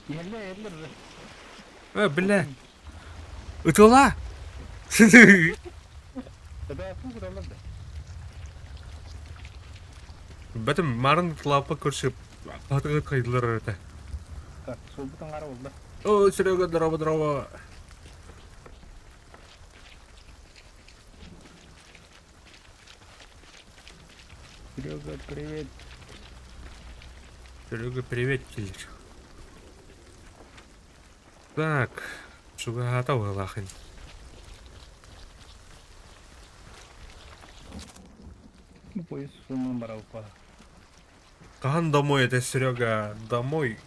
Ерлер, ерлер уже. Бля. Ытыла! Да, фу, куда да. Бәтім марын лапа көрсіп, атығы қайдылар это. Так, сол бұтын қара болды. О, Серега, здорово, здорово. Серега, привет. Серега, привет, киллер. Так, чугата лахын. Bu polis sonundan bara bu Кахан домой, это Серега, домой.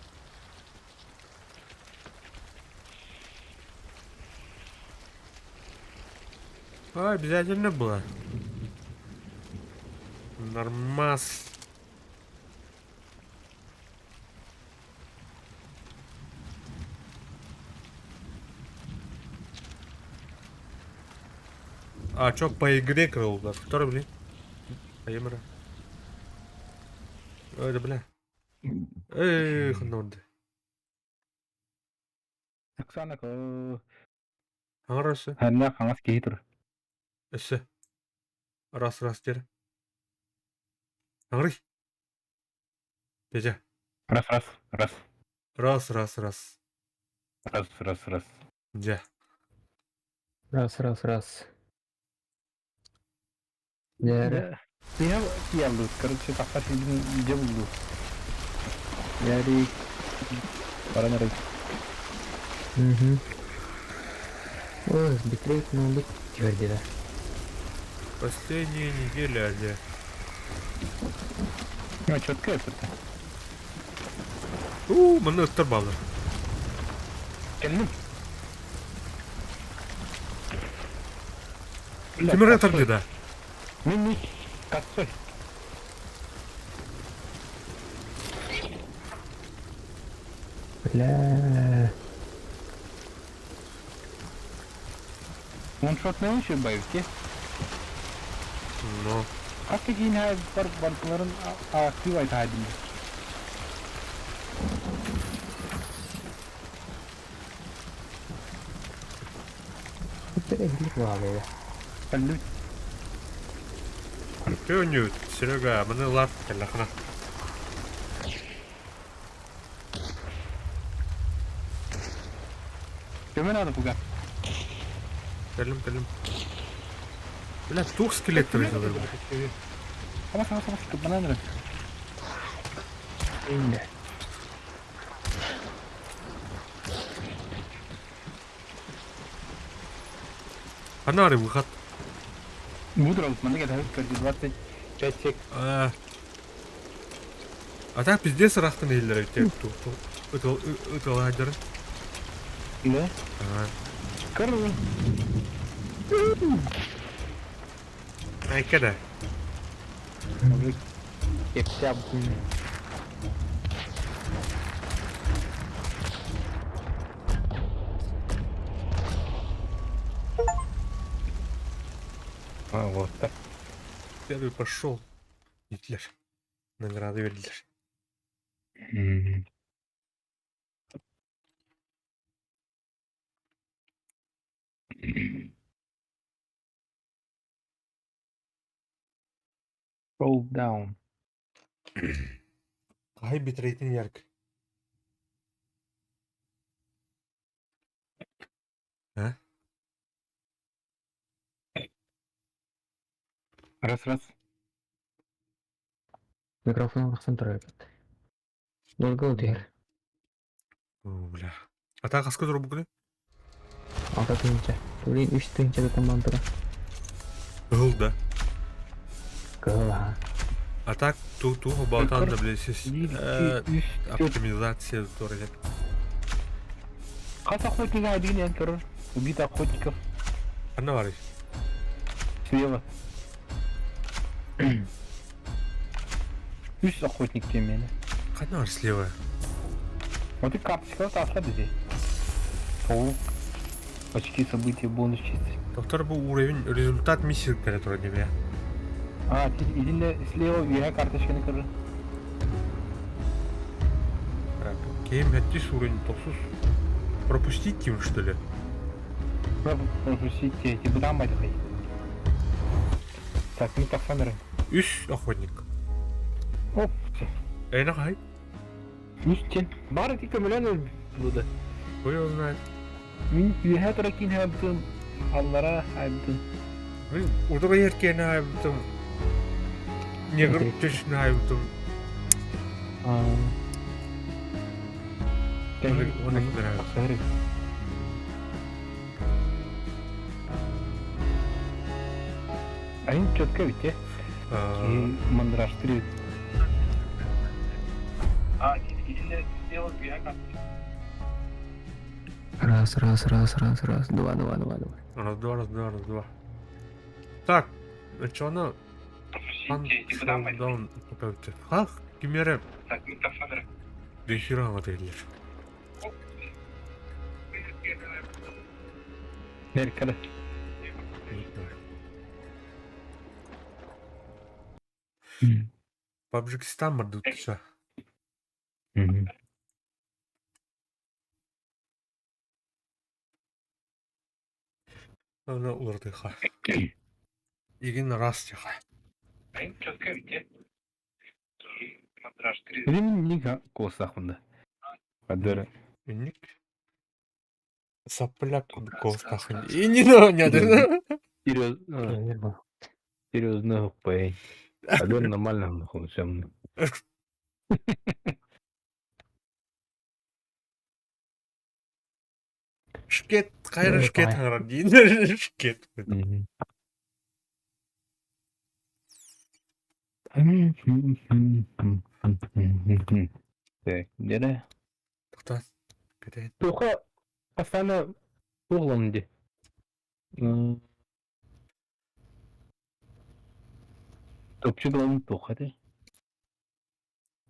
А, обязательно было. Нормас. А чё по игре крыл, да? Который, блин? Аемра. Ой, да бля. Эх, ну да. Оксана, Аңырасы. Ханна қаңас кейі тұр. Өссө. Раз, раз, дер. Аңырый. Петя. Раз, раз, раз. Раз, раз, раз. Раз, раз, раз. Дя. Раз, раз, раз. Дәрі. Я ялды, короче, тақта шейдін же buldu. Ярик. Баран арай. Угу. Ой, битрейт ноутбук тверди, да. Последняя неделя, дя. Ну, четко это. У, маны ыттар баллар. Келдім. Тимир этар да. Мен не? Косой. Бля. One-shot ne işi bayılki? Ну. Hatta yine бар банкаларын актив айтайдым. Это главное. Салют. Көнүт, Серега, маны лар кэллахна. Көмөн ады буга. Кэллим, кэллим. Бля, туох скелеттер изолировали? Сама, сама, сама, банан эрэ. Инде. Анары выход. Мудро, маннык этэ көрдү 25 сек. А А так пиздец ыраахтан иһиллэр эбит ытыалаһайдары. Да? Көр. Айка да. Мужик. Кепсяб. А, вот так. Первый пошел. Гитлер. Награды бердилэр. Roll down. Хай битрейтин ярк. А? Раз, раз. Микрофон тахсан турар эбит. Долго утуйар. О, бля. А так хаска турбукуну? Алта тыһыынча. Блин, үс тыһыынча тутан турар. Ыһыл да. Кыһыл аһа. А так ту ту балтан да бля сис Биир, икки, үс, түөрт. оптимизация туора Хас охотник один эн көрөр. Убит охотников. Ханна барый? Слева. Үс охотник диэн миэнэ. Ханна бар слева? Вот и карточка таска дии. Паук. Очки события, бонус чистый. Доктор бу уровень результат миссии кэлэ турар диэбэ. А, итиннэ слева үөһэ карточканы көрөр. Так, кем хэттис уровень тохсус. Пропустить им, что ли? Пропустите, типа там байтахай. Так, ну так камеры. Үс охотник. Оп. Эйна хай? Үс тен. Бары ти көмөлөн булды. Хуй его знает. Мин үөһэ тура киин хайбытым, аллара хайбытым. Блин, удара еркені хайбытым. Негр төшін хайбытым. Он их Они четко ведь, те? И мандраж 3. А, Раз, раз, раз, раз, раз, два, два, два, два. Раз, два, раз, два, раз, два. Так, чоно Даун Хах, кимере Дехира аңа Неркада. PUBG-стан мардутша. Ана улардыха. Игин растиха. Билим косахунда. Кадыр. Инник. Сапляк костахын. И не на не Серьезно. Серьезно, пэй. Кадыр нормально всем. Шкет, кайра шкет хаңрар Шкет. Так, где Тоқтат. Кетейін. Туха постоянно углом где. Топчу главный туха ты.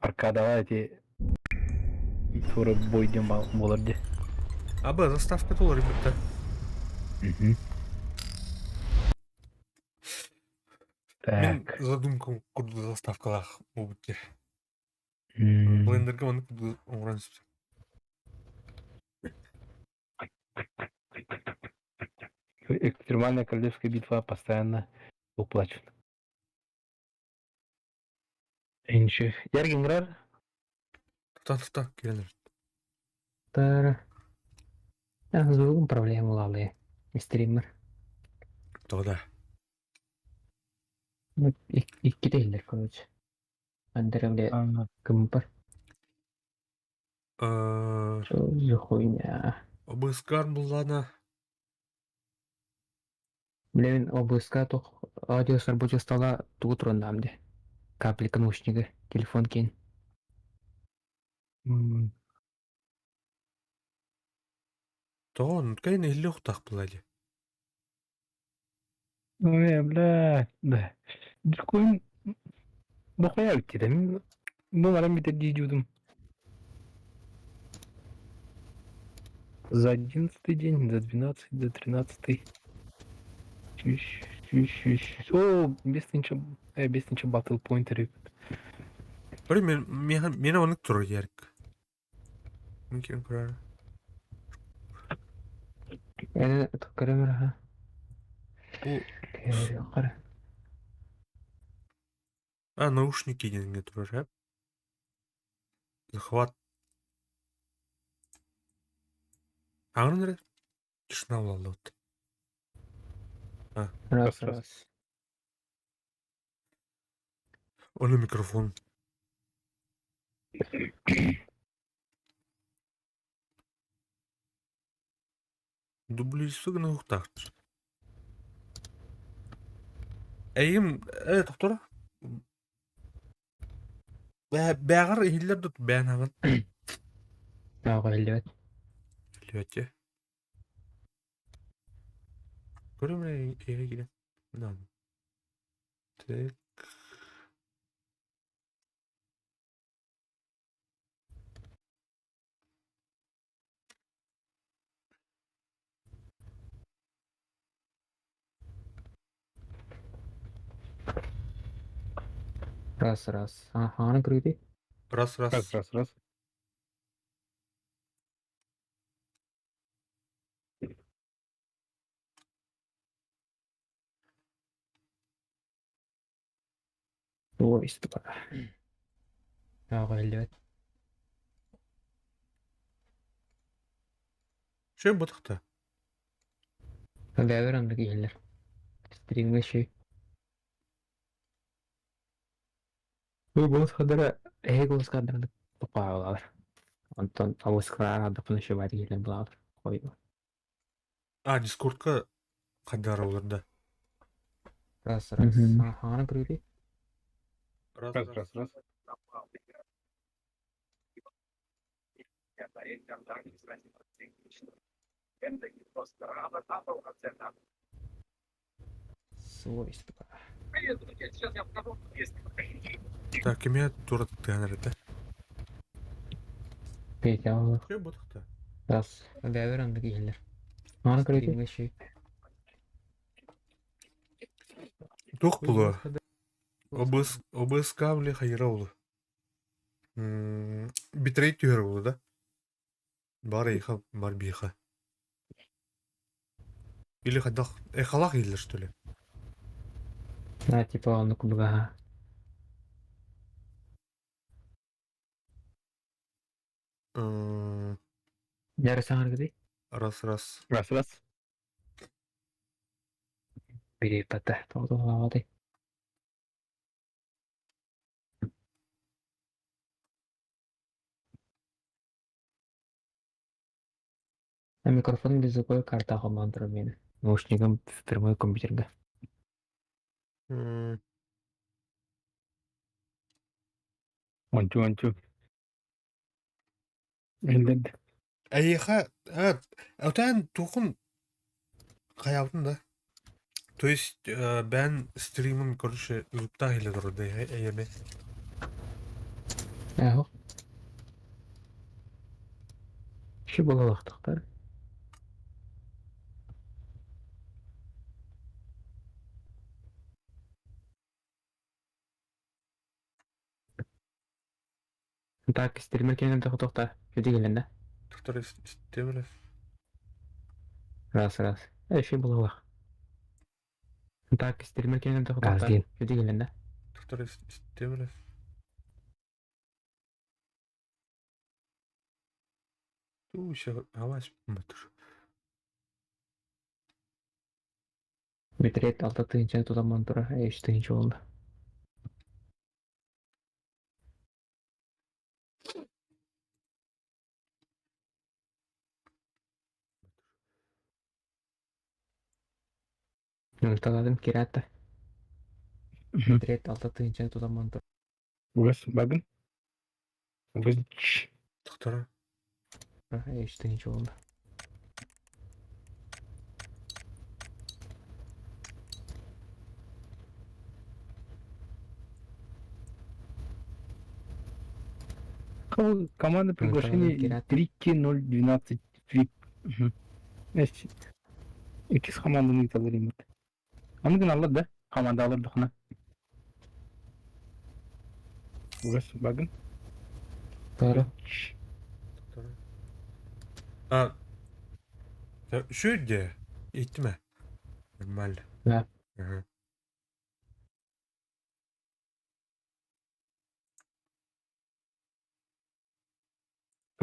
Аркадава эти тура бойден болар де. Аба, заставка толар ребята. Мен Так. задумкам курду заставкалах бу бутте. Блендерге оны курду оңран сүпсө. Экстремальная королевская битва постоянно уплачена. Инши. Яргинграр? Тоқта, тоқта, келіңдер. Тара. Звугом проблема улалы. Стример. Тоҕо да? Иккитэ иһиллэр короче. Андера бля кымпар. Что за хуйня? ОБСК буллана. Блин, ОБСК туох аудио с рабочего стола тугу тураннаам де. Капелька наушнига, телефон кин. Тоҕо оннук нэһилиэ охтоох буолла дии. Ой, бля, да. Дьуккун бохуйа бүттэ. Бу баран бүтэр дии дьуудум. За 11-й день, за 12-й, за 13-й. О, 5000 battle point эбит. Бары мен мен оннук турар ярик. Мин көрөр. Эне көрөмөр ха. Бу Кара. А, наушники диэнҥэ турар, ээ. Захват. Аҕын эрэ тишина булаллыбыт. Раз, раз. Ону микрофон. Дублисы гына уһуктаах. Эйим тохтор. Бэҕэр иһиллэр дут бээн хаҥын. Ааҕа иһиллибэт. Иһиллибэт Көрүм эрэ эйиэхэ киирэн. Так. Раз, раз. Аһаҕаны көрүүтүй? Раз, раз. Раз, раз, раз. Ой, сука. Ааҕа иһиллибэт. Şey бутахта. Бэбэр оннук иһиллэр. Стримҥэ шүй. Бу голос хадара эһи голос хадара тупаалар. Онтон авыскалар адапын шыбар иһиллэр булалар. Ой. А, Дискордка хадара олар да. Раз, раз. Аһаҕаны көрүүтүй? Раз, Раз, раз, раз. Свойства. Так, кимиэ тура тыган эрэ Петя ол. Şey бутахта. Раз. Бэбэр оннук иһиллэр. Аһаҕаны көрүүтүй? Шүй. Туох буолуо? ОБС ОБСК били хайыра улу. Битрейт түһэр улу да? Бар эйха, бар биха. Или хайдах эхалах иһиллэр что ли? А, типа оннук курдук Дьэ саҥаргытый? Раз, раз. Раз, раз. Перепата. Тоҕо А микрофон без звуковой карты холбоон миэнэ. Наушнигым впрямую компьютерга. One, two, one, two. Иһиллэрдэ. Эйиэхэ отон туохун хайаабытын да? То есть бэйэн стримин короче звуктаах иһиллэ турар да эйэми? Эһо. Ши буолалаахтахтар. Так, стример кэннэ тохтохта. Шүтүгүлэннэ. Тохтор истиэмэлэ. Раз, раз. Ши буолалаах. Так, стример кэннэ тохтохта. Шүтүгүлэннэ. Тохтор истиэмэлэ. Туу, еще авась матуш. Битрейт алта тыһыынчаны тутан турар, үс тыһыынча буолла. Нууччалаатым кирээтэ. Битрейт алта тыһыынчаны тутан турар. Үгэс багын. Үгэс Тохтора. Үс тыһыынча буолла. Команда приглашение 3-0-12 VIP. Иккис команданы ыыталлар иммит. Аны гыналлар да, командаалар дохуна. Үгэс багын. Doğru. А, үчүгэй дии, иһиттим ээ. Нормально. Да. Ага.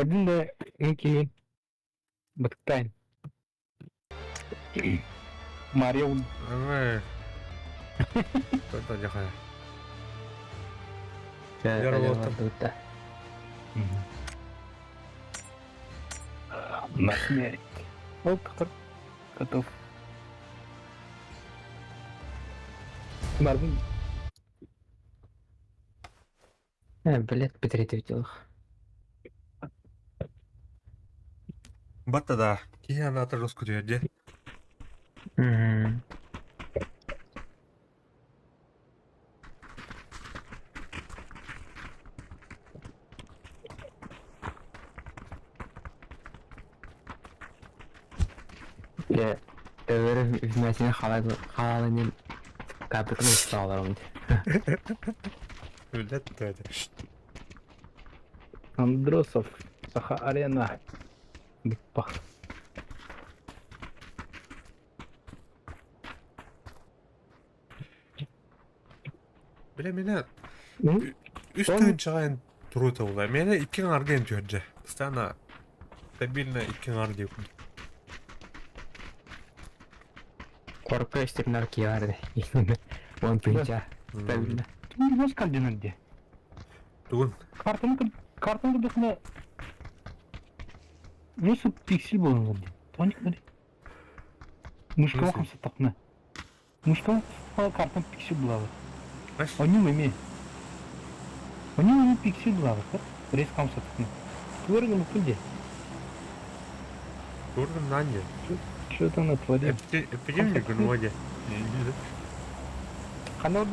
Көрдүн да эн киһи бытыктаан. Мария Давай. Это дьахай. Я Бытта. На смерть. Ол готов. Бардым. Блядь, Петр делах. Батта да. Киһи анаата роскутуйар дии. Дьэ, өлөрү үһүмэсини халалынын капитан устааларым. Үлэт да. Андросов. Саха арена. Биппах. Бля, меня үс тыһыынчаҕа эн туруота буолла. Миэнэ икки аҥарга эн түһэрдэ. Постоянно стабильно икки аҥар диэки. Корпо истернар киярды. Он тыһыынча. Стабильно. Ты кальдинер де. Тугун? Картаны картаны көрдөхүнэ Несу пиксель буолан дии. Тоник били. Мышкаҕа хамсаттахпына. Мышкаҕа картам пиксель булабыт. Онньум эмиэ. Онньум эмиэ пиксель булабыт. Рез хамсаттахпына. Тугар гыммыппын дии. Тугар гыннаан дии. Что там натворил? Эпидемия гынуа дии. Ханна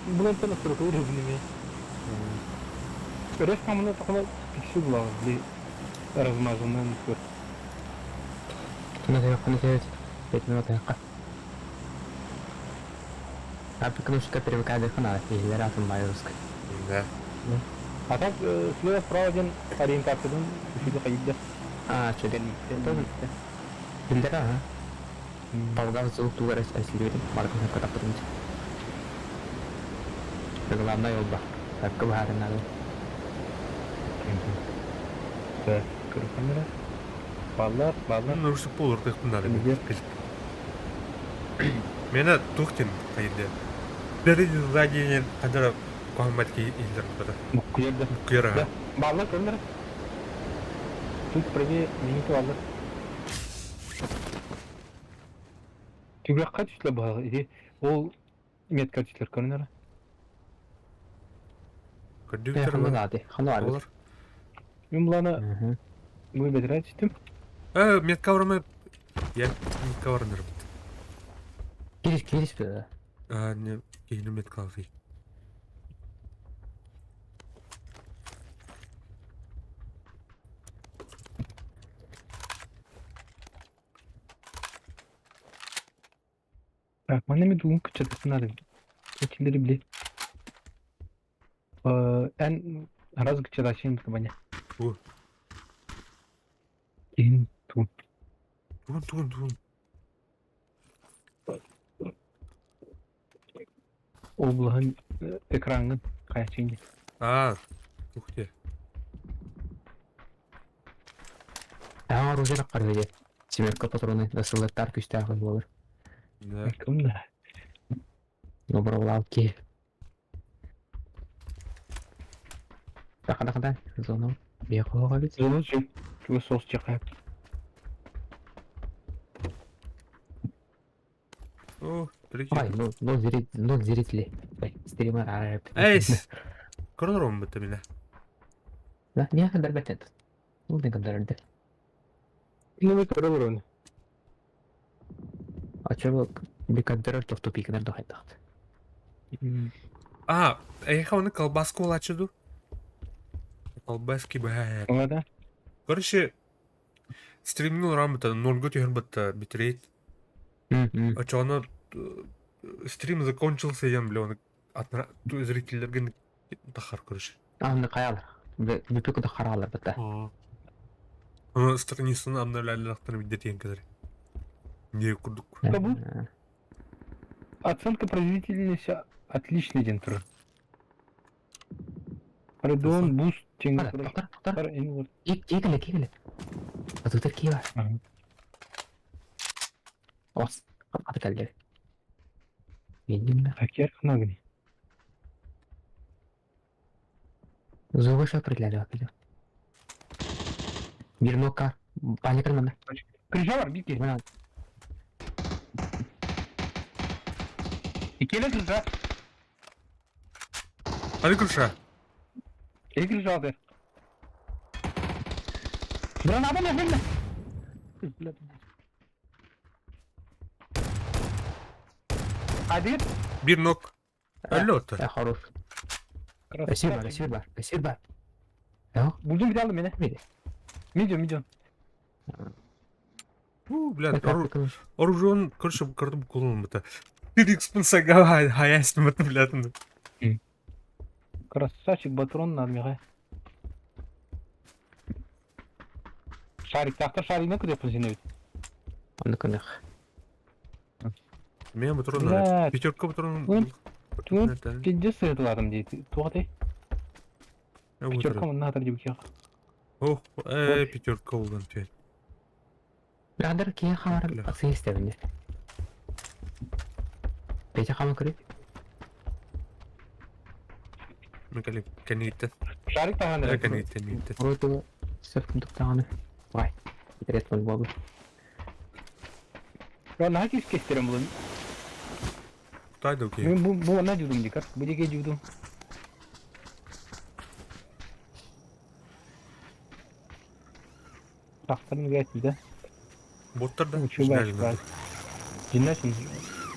булантан настройка үрүбүн эмиэ. Рез хамына тахына пиксель булабыт. Били размазанный көр. Кына сөйт. Бетин отайка. А потому что привыкали хана, и атын байруск. Да. А так слева справа один ориентациядан үчүгэй хайда. А, что Билдер ага. Павгав звук тугар эслибит, маркын катапырын. Главное оба. Так баһарын надо. Так, камера. Баллар, баллар. Ну, что пол ыртыктын надо. Мена тухтин хайда. Спереди сзади хадара кохаммат ки иһиллэр бата. Муккуйарда. Муккуйар Да. Баллар камера. Тут правее минуту баллар. Түгэххэ түслэ баһаҕа ити ол метка түслэр көрүнэр. Көрдүктэр Ханна наады, ханна бар. Олар. Мен буланы бу бедра түстүм. Метка бармы? Я метка барныр. Кирис, кирис бе. А, не, киһини метка алсый. Так, манна мен тугун кыччатысын надо. Эчилери били. Эн раз кыччаташын кабаня. Ту. Кин ту. Тугун, тугун, тугун. Облаһын экрангын каячыңды. А, ух ты. Aa, оружие каргыды. Семерка патроны насыллар күстәэх болар. Да. Ким да. Доброволал киһи. Таха-таха зону биэхоҕа эбит. Зону чугас чугас соҕус чахайып. О, третий. Ай, ну, ноль зрителей, ноль зрителей. Ой, стример араб. Эйс! Көрөр бытта мине. Да, не кадар бетет. Ну, не кадар бетет. Ну, мы көрө оны. А чего бикаддерер тохту пикнер дохайдахт. А, эйха оны колбаску улачыду. Колбаски бää. Ада. Короче, стримнул рамыта нольго түһэр батта битрейт. Очоно стрим закончился, я, бля, он от зрительдерген тахар, короче. А, ну каялар. Бүпү куда харалар бата. Оны страницаны обновлялар бидетен кадыр. Не курдук. Кабы? Оценка производительности отличный день тур. Радион, буст, тенге. Тоқтар, тоқтар. Кигіле, кигіле. Атутар киба. Ос, аты кәлдер. Мен Акер хнагни. Зуға шапырлады акылы. Bir nokka. Паникар мана. Крыша бар, бики. Мана. Икеле крыша. Али крыша. Эй, крыша алды. Бран адам efendim. Hadi. Bir нок. Әлі отыр. Хорош. Эсир бар, эсир бар, эсир бар. Buldum bir aldım beni. Midi. Medium, medium. У, бля, оружие, короче, карту кулон это. Ты экспансага хаястым это, бля, там. Красавчик, батрон надо, Михай. Шарик, тахтар шарик на куда позинует? Оны кынық. Меня патрон Бля. надо. Пятерка патрон. Тут пиздец сытыладым дейді. Туғатай. Пятерка мына деп кеқ. Ох, пятерка болған түйен. Андыр кейін хабар асы истебинде. Петя хама көріп. Мен кәлі кәнейтті. Шарик тағанды. Кәнейтті, кәнейтті. Вроде сөп туктағаны. Вай. Интерес болды. На кис кестерем бұлын. Тайды окей. Мен бұл бұл ана жудым дикар. Бұл деке жудым. Тақтарын гәтті да. Боттар да. Учубай. Жинасың.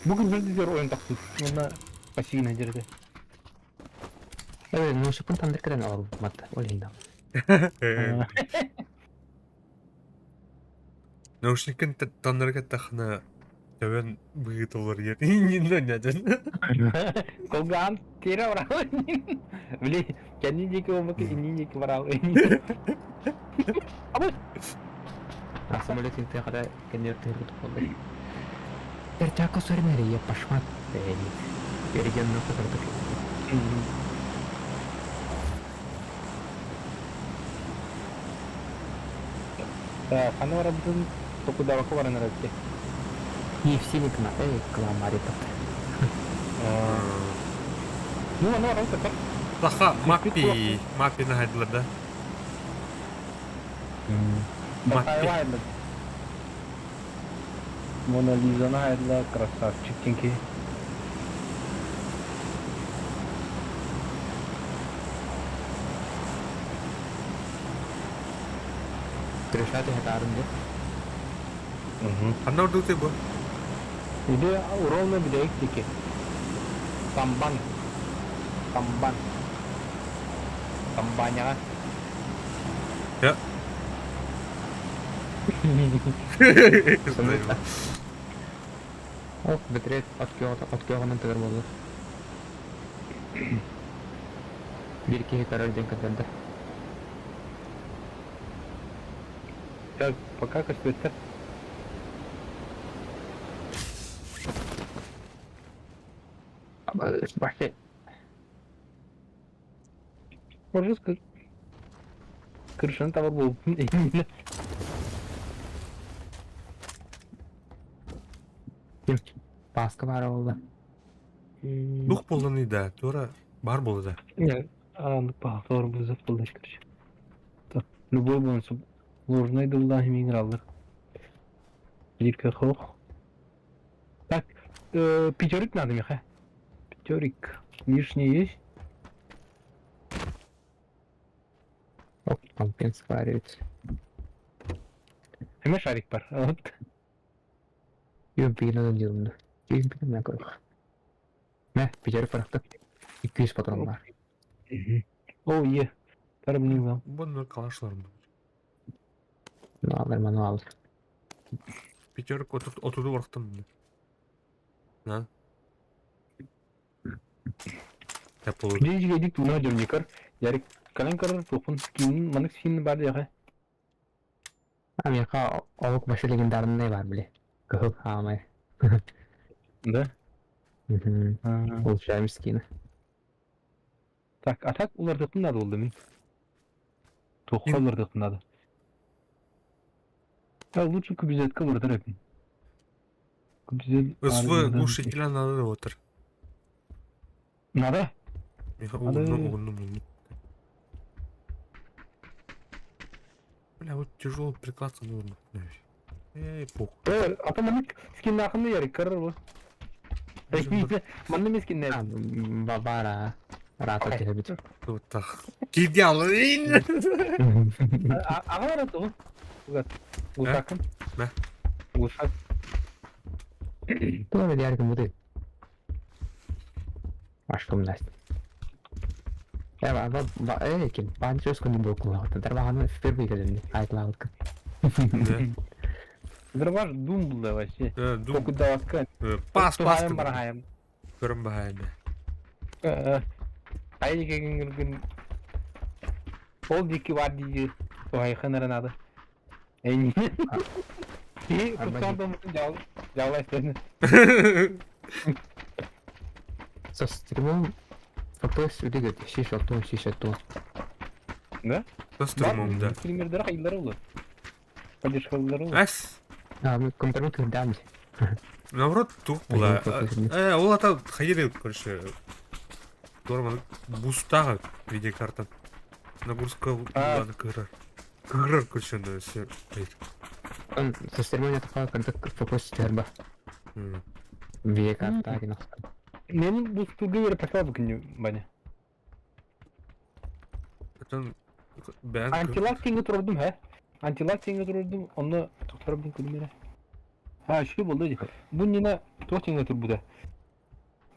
Бүгін бір дизер ойын тақты. Мына пассивный жерде. Э, ну шыпын тандыр кірен алып матты. Олейін. Наушникін танырға тахна Тәвен быгыт олар ер. Не нәден. Колган тері баралы. Блин, кәнни деке болмак, инни деке баралы. А самолет инте қада кәнер тыргыт болды. Терчако сөрмері е пашмат. Берген нақы кырдык. Қаны бара бүтін токудабакы баран әрәтте. И все не кна, эй, кламари тапты. Ну, аны баралы такар. Таха, маппи. Маппи нахайдылар да. Маппи. Мона Лиза хайдла, красавчик тенки. Трешаты хатарым деп. Анна орду бу. Иде ровно бидек теке. Тамбан. Тамбан. Тамбаняга. Я. Ох, бетрет откёғынан тігір болды. Bir кихи король ден катерді. Так, пока көстөттер. Башты. Можно сказать. Крышаны табар болуп. Маска баара буолла. Дух буолланый да, туора бар буолла да. Не, а, пахтор вызов был, короче. Так, любой бонус. Ложный дыллахи минераллар. Лирка хох. Так, пятерик надо, Миха. Пятерик. Лишний есть? Оп, компенс сваривается. Эмэ шарик бар. Вот. Юбилейный дьылымды. Юбилейный көрөх. Мэ, пятерик барахта. 200 патрон бар. О, е. Тарабнилам. Боннор калашларым. Мануал, мануал. Пятерик отуду барахтым. На. Дижгедик туна дьонникар, ярик калан карар тохун скин манык скин бар яха. Америка олук башы легендарный бар биле. Кыһыл хаамай. Да? Улучшаем скины. Так, а так улардыктын надо болду мин. Тохха улардыктын надо. А лучше кубизетка улардар эпин. Кубизет. СВ глушителя надо отыр. Надо? Угуннум, Бля, вот тяжелый прикладка нужно. Эй, похуй. А то маннык скиннахын ярик карар бу. Манны мискиннер. Бабара. Рата тебе. Вот так. Кидял. Ага, рата. Глушакын. Да. Глушак. Тула ярик муды. Ашком насть. Э, ким, бан сөз күнү болкула. Тарбаҕаны впервые кэлэнни, айтлаабыт. Дробаш дум был вообще. Дум. Кудаваска. Пас, пас. Барахаем. Көрөн баһайым. Ай күн ол дики бар дии туһайхын надо. Эй. И кутсан жал жал Со стримом FPS үлүгөт, шиш алтын, шиш алтын. Да? Со стримом, да. Стримердер хайылар олы. Поддержкалар олы. Эс. А, мы компьютер кырдам. Наоборот, тух була. Э, ол ата хайыр, короче. Нормально бустага видеокарта. Нагрузка ладно кырар. Кырар, короче, на все. Он со стримом это факт, когда FPS терба. Видеокарта, кино. Мен бу стулга берип пошла күнү баня. Антилак теңге турдум, хэ? Антилак теңге турдум, онно тохторобун күнүмере. А, şu болду. Бу нина туох теңге турбуда.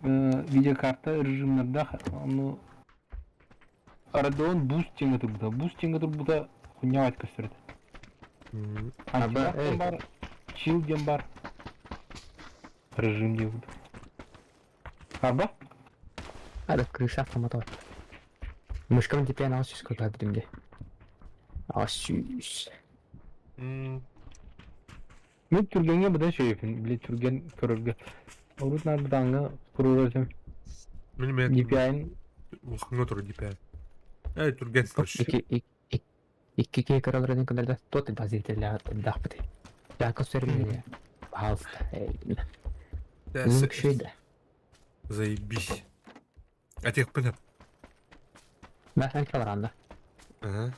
Видеокарта режимнарда ону Radeon Boost теңге турбуда. Boost теңге турбуда хуйня көстөрөт. Антилак бар, чил дем бар. Режим деп. Арба? Это крыша автомата. Мышкам теперь на осюсь когда дремде. Осюсь. Мен түргенге бұдан шөйіпін, біле түрген көрірге. Урут нар бұданға құрыр Мен DPI-ін Улаханга тур DPI. Эй, түрген короче. Икки кей көрөлөр күннәрдә тот базителләр дахпыты. Жакы сөрмәгә. Пожалуйста. Шөйдә. Заебись. А тех пынап. Мәсәлән, калранда. Ага.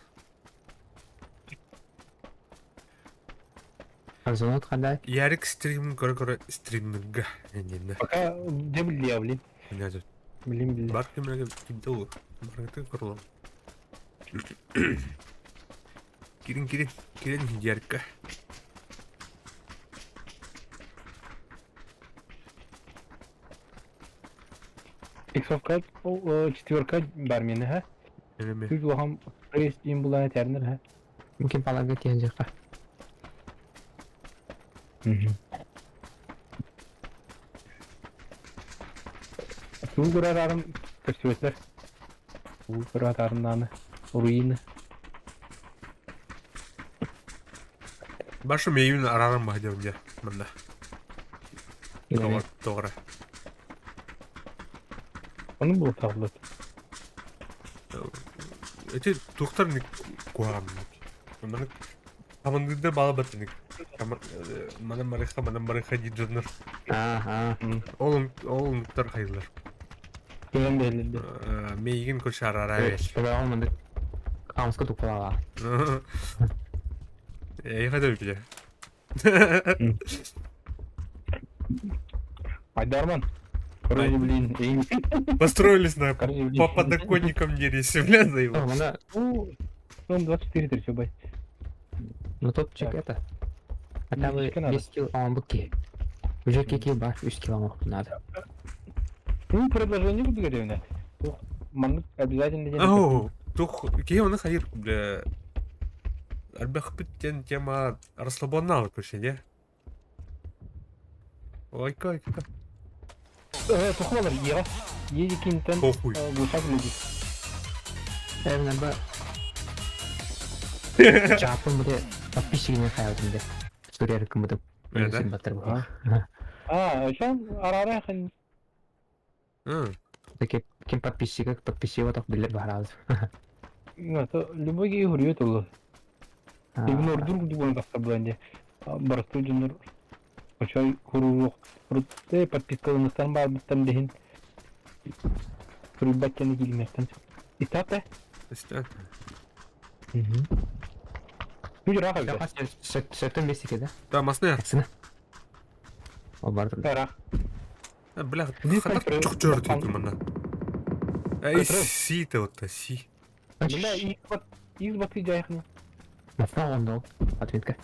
Арзонот кандай? Ярик стрим көрө-көрө стримнга. Эннен. Пока где биле, блин. Менә Блин, блин. Бар кемлеге кимде ул? Баргы корылам. Кирин, кирин, кирин Ярикка. Иксовка четверка бар мені, ха? Энеме. Күз улахан пресс дейін буланы тәрінер, ха? Мөмкин палага тиен жакка. Суу көрөр арым көстүбөтлөр. Суу көрөр арымнаны руины. Башы мейүн арарым баһдым дия. Мында. Тоғра. Оны бұл тағылат. Эти тухтар ник куагам. Мында хамандыда бала баттыник. Манан барыха, манан барыха диир дьоннор. Аа, Ол ол омуктар хайылар. Кэлэн бэһэллэр. Мейигин көрсө араараа бэр. Төбөҕө маннык хаамыска туппалаала. Эйиэхэ да билэ. Айдарман. Короче, блин, эй. Построились на Короче, блин. по подоконникам не бля, за его. Мана, Ну, он 24 тридцать, бай. ну топчик это. Хотя бы Минуточка надо. 5 килл, а он быки. Уже килл бар, 3 килл надо. Ну, предложение буду говорить, Маннык обязательно день. Оу, тух, киһи оны хайыр, бля. Элбэхпит диэн тема расслабоннал короче, не? Ойка, ойка. Тухлалар еға. Еди кинтен Похуй. глушак люди. Эвна ба. Чапын буде подписчигine хаялдым де. Сурьяр кымыдым. Э, да? Батыр бу. А, ошон арара хын. Таки ким подписчига подписчига так билер бараз. Ну, то любой гей хурьет олу. Игнор друг друга тахта буланде. Барысту жонор. Ошой хурурук. Рутте подпискаланыстан бар биттен дехин. Сурубаккени килмектен. Итате. Күл раха бит. Сөттөн бесике да? Да, масны. Сына. О бардыр. Рах. Бля, ханак чух чор дейт манна. Эй, си те вот си. Бля, их баты жайхны. Мафна ондо. Ответка.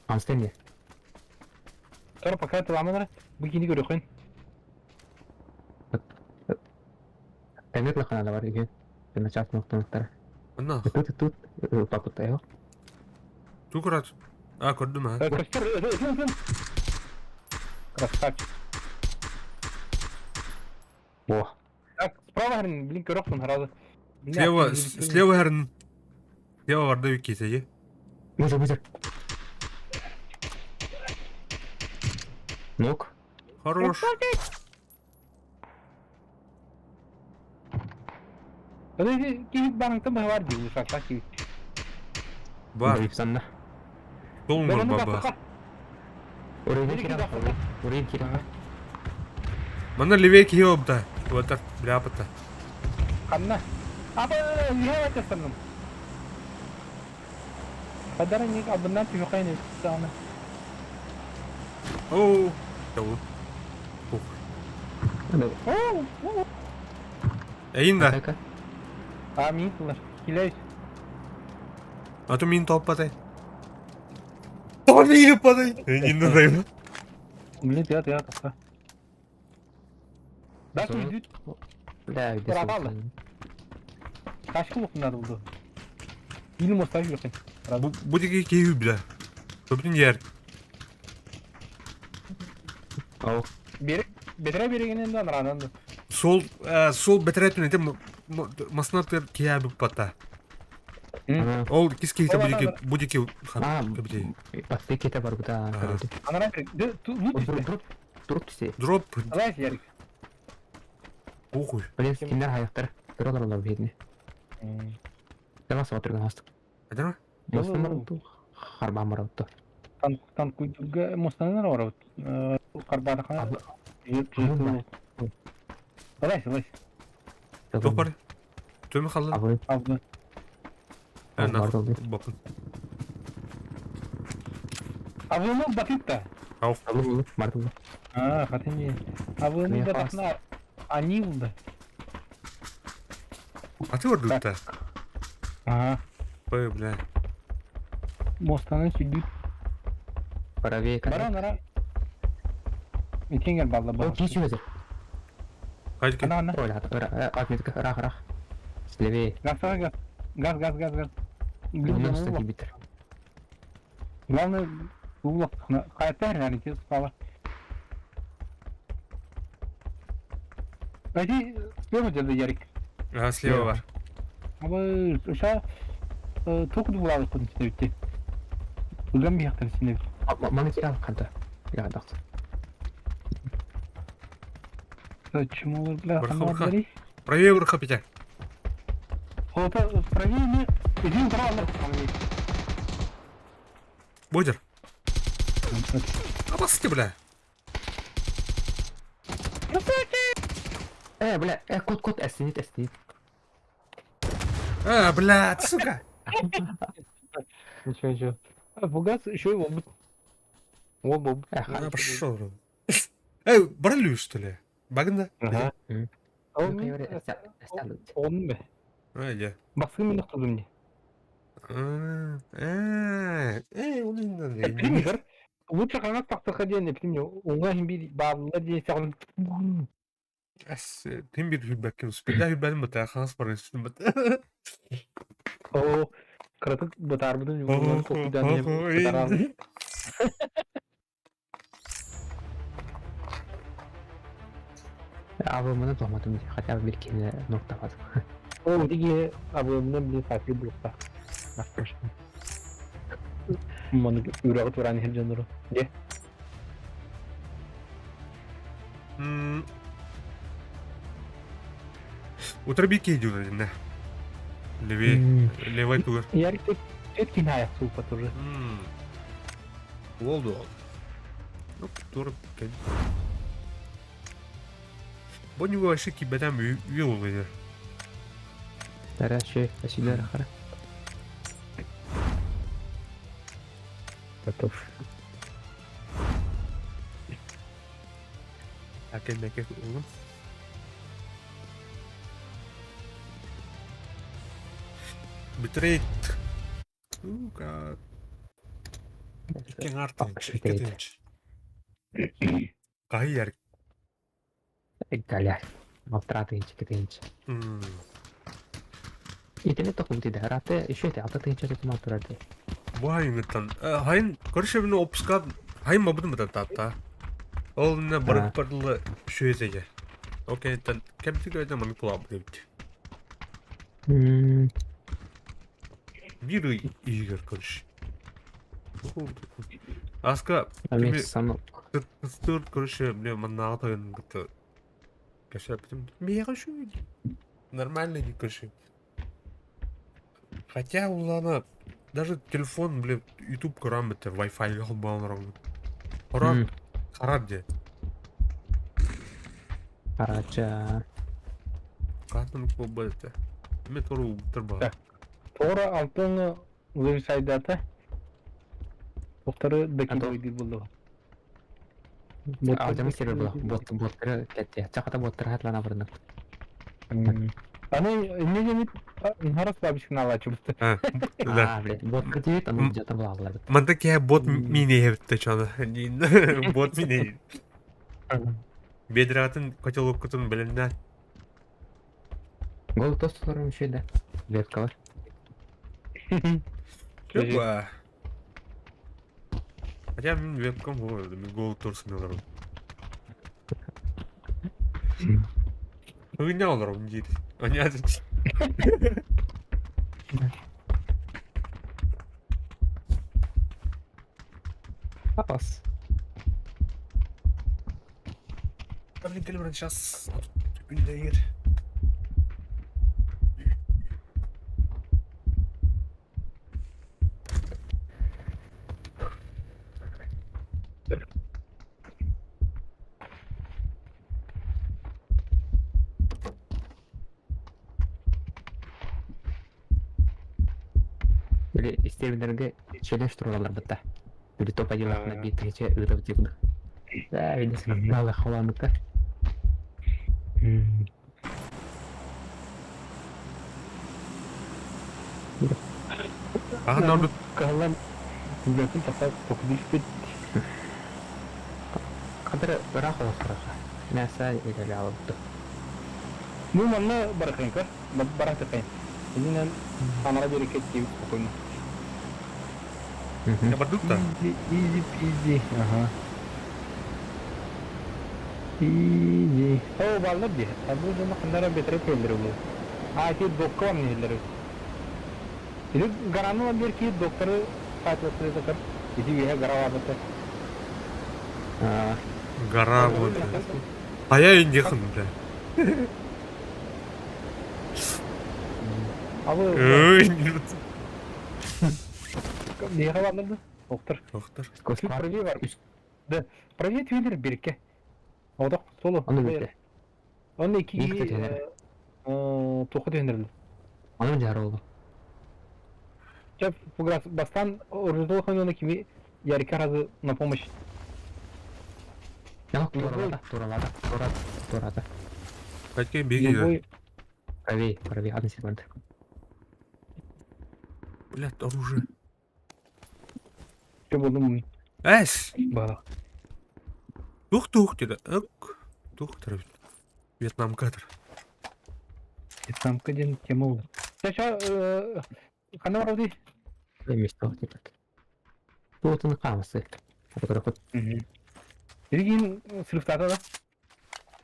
Амстенде. Тора пока ты ламанара. Бу кини көрөхөн. Эмек лахана бар иген. Начат ноктонуттар. Анна, Тут тут папа его. ту көрат. А, көрдүм а. Костер, сын, сын. Красавчик. О. Так, справа, блин, көрөхсүн сразу. Слева, слева хәрін. Слева барды кейсе, Быстро, быстро. Нок. Хорош. Подожди, кибит барыңтан бар дейм, шакша кибит. Бар. Санна. Толмор баба. Урин кира. Урин кира. Манна левее кие обда. Вот так, бля, пата. Ханна. Аба, не атасаным. Кадара не абынан түхайны саны. Оу. Тау. Ух. Оу. Эйин да. А, мин Киләйс. А то мин топ падай. То мин падай. Не надо. Блин, я я так. Да, ты Да, где Пропало. Кашкулук надо было. Или моста юркин. Бу бу диги кие бля. Төптүн ер. Ау. Берек, бетре берегенен да ранан. Сол сол бетеретин этим масна тер кие бу пата. Ол кис кейте бу диги бу диги А, басты кете бар буда. Анара берек. Ту Дроп, дроп түсе. Дроп. Давай, Ярик. Похуй. Блин, скиндер хаяктар. Дроп бедни. Давай смотрим на Айдарма? Мостан барыпту. Харбан барыпту. Танк танк куйдурга мостанар бар. Карбадаха. Давай, давай. Топ бар. Төмө халды. Абы. Абы. Бапын. Абы ну батытта. Ау. Абы марту. А, хатыни. Абы ну батахна. Они да. А ты ордутта. Ага. Ой, бля. Мостаны сүдүт. Правее Бара нара. Итенгер балла О, кис өзі. Хайдыки. Ана ана. Ой, отметка, рах, рах. Слевее. Газ газ газ газ газ газ. 90 кибитр. Главное, улов хайпер, наверное, спала. Пойди слева деді Ярик. Ага, слева бар. Абы ошо тук дулалы кудун синебитти. Улган бияктан синебит. Маны кира канта. Я дакт. Чему бля, Барха, барха. Правее барха, Петя. Опа, правее не. Иди право. Бодер. Абасты, бля. Э, бля, э, кот, кот, эстинит, эстинит. А, блядь, сука. Ничего, ничего. А, Фугас еще и обут. Обут. Эх, А, пошел. Эй, брали, что ли? Багна? Ага. М. Он, он бе. А, я. Баскын мен ықтудым не. А, э, эй, он не надо. Пример. Лучше ханас тахтаха диэн эпитим уҥа иһин биир баалла диэн саҕан Тим бир хүлбэккин успеда хүлбэтин бата ханас баран үстүн бата. Оо, кыратык бытаарбытын уҥан толкуйдаан бытараан. Абымына туһаматым хотя бы бир киһини ноктапатым. Оо, ити абымына блин сафи булукта. Маны үрэҕи тураан иһэр дьоннору. Дьэ. Утробики идут, да. Левее, левой тугар. Ярик, ты киная супа тоже. Уолду. Ну, тур, Бу него вообще кибетем үйе Тара шүй, спасибо, хара. Готов. Әкелмәке oğlum. Битрейт. Сука. Икки артынч, икки тынч. Кайяр. Галя. Алтра тынч, икки тынч. Итини тохубут иде. Раты еще эти алта тынча тутума турар дии. Бу хайынгыттан. Хайын, короче, мин опуска хайын бабытым бата таата. Ол инне барып бардылы шүйетеге. Ол кэнниттэн кэмтик өйдө маны кулаабыт эбит. Биир ый иһигэр короче. Аска Ами сам Кыстыр, короче, бля, маннааҕы тойонун кытта кэпсэппитим. Миэхэ үчүгэй. Нормально дии, короче. Хотя улаана даже телефон, бля, YouTube көрөн бүттэ, Wi-Fi-га холбоон олороммун. Хорор, харар дии. Карача. Хаһан буолбат этэ. Эмиэ туора уубуттар баҕар. Так. Туора алтын лыжсайдата. Тохтары докидывай булду. Алдьаммыт сирэ була. Бот боттары кэттэ. Чаката боттары хатлана барна. Аны не демит Харас бабишкин алачыбыт. А, да. А, блядь, ботка диэбит, аны дьата булааллар. Манта киһи бот миинэһэбит чоно. Бот миинэһи. Бедратын котелоккутун бэлэмнээн. Гол тостолорум үчүгэй да. Веткалар. Опа. Хотя мин вебкам буолар, мин гол торсун олором. Хыгынньа олором диир. Понятно. Папас. Блин, Кэлбран сейчас күндэйир. Били истиэбиннэргэ челлендж туруораллар бытта. Били топ один биир тыһыынча ыытабыт диэн Да, видно, мало халамыта. Ахан ордук Кыһаллан билбэппин тахса токудуспут. Кадр ыраах олохтороха. Мясо или алабыт. Ну манна барахайка, барахтыкай. Ининен анара берекет диэбит спокойно. Бардык да. Easy, easy peasy. Ага. Easy. О, баллар дии. Бу дьоно ханнара бэтэрэ кэллэр улуу. А, ити докка вам иһиллэр. Ити гараны бер ки докторы сайтыластыры Ити үөһэ гара баабыта. Гора вот. А я и не бля. Абы Ой, миэхэ бааллар да? Охтор. Охтор. Правее бар. Да, правее түһэлэр бирикке. Одох соло. Ону билде. Онно ики туохха түһэнэрбин. Ону дьаар oldu. Чэ, Фугас, бастаан оруждол хойнуона кими Ярика разы на помощь. Туралата, туралата, турата, турата. Катя, беги. Правее, правее, одна секунда. Блядь, оружие. Что булдум? Эс! Ба. Тух-тух деді. Ык. Тух тыр. Вьетнамка тыр. Вьетнамка диэн тема буолар. Чэ, чэ, ханна барабытый? Эмис туох диэбэт. Туотун хаамысы. Көрөхөт. Билигин срывтаата да?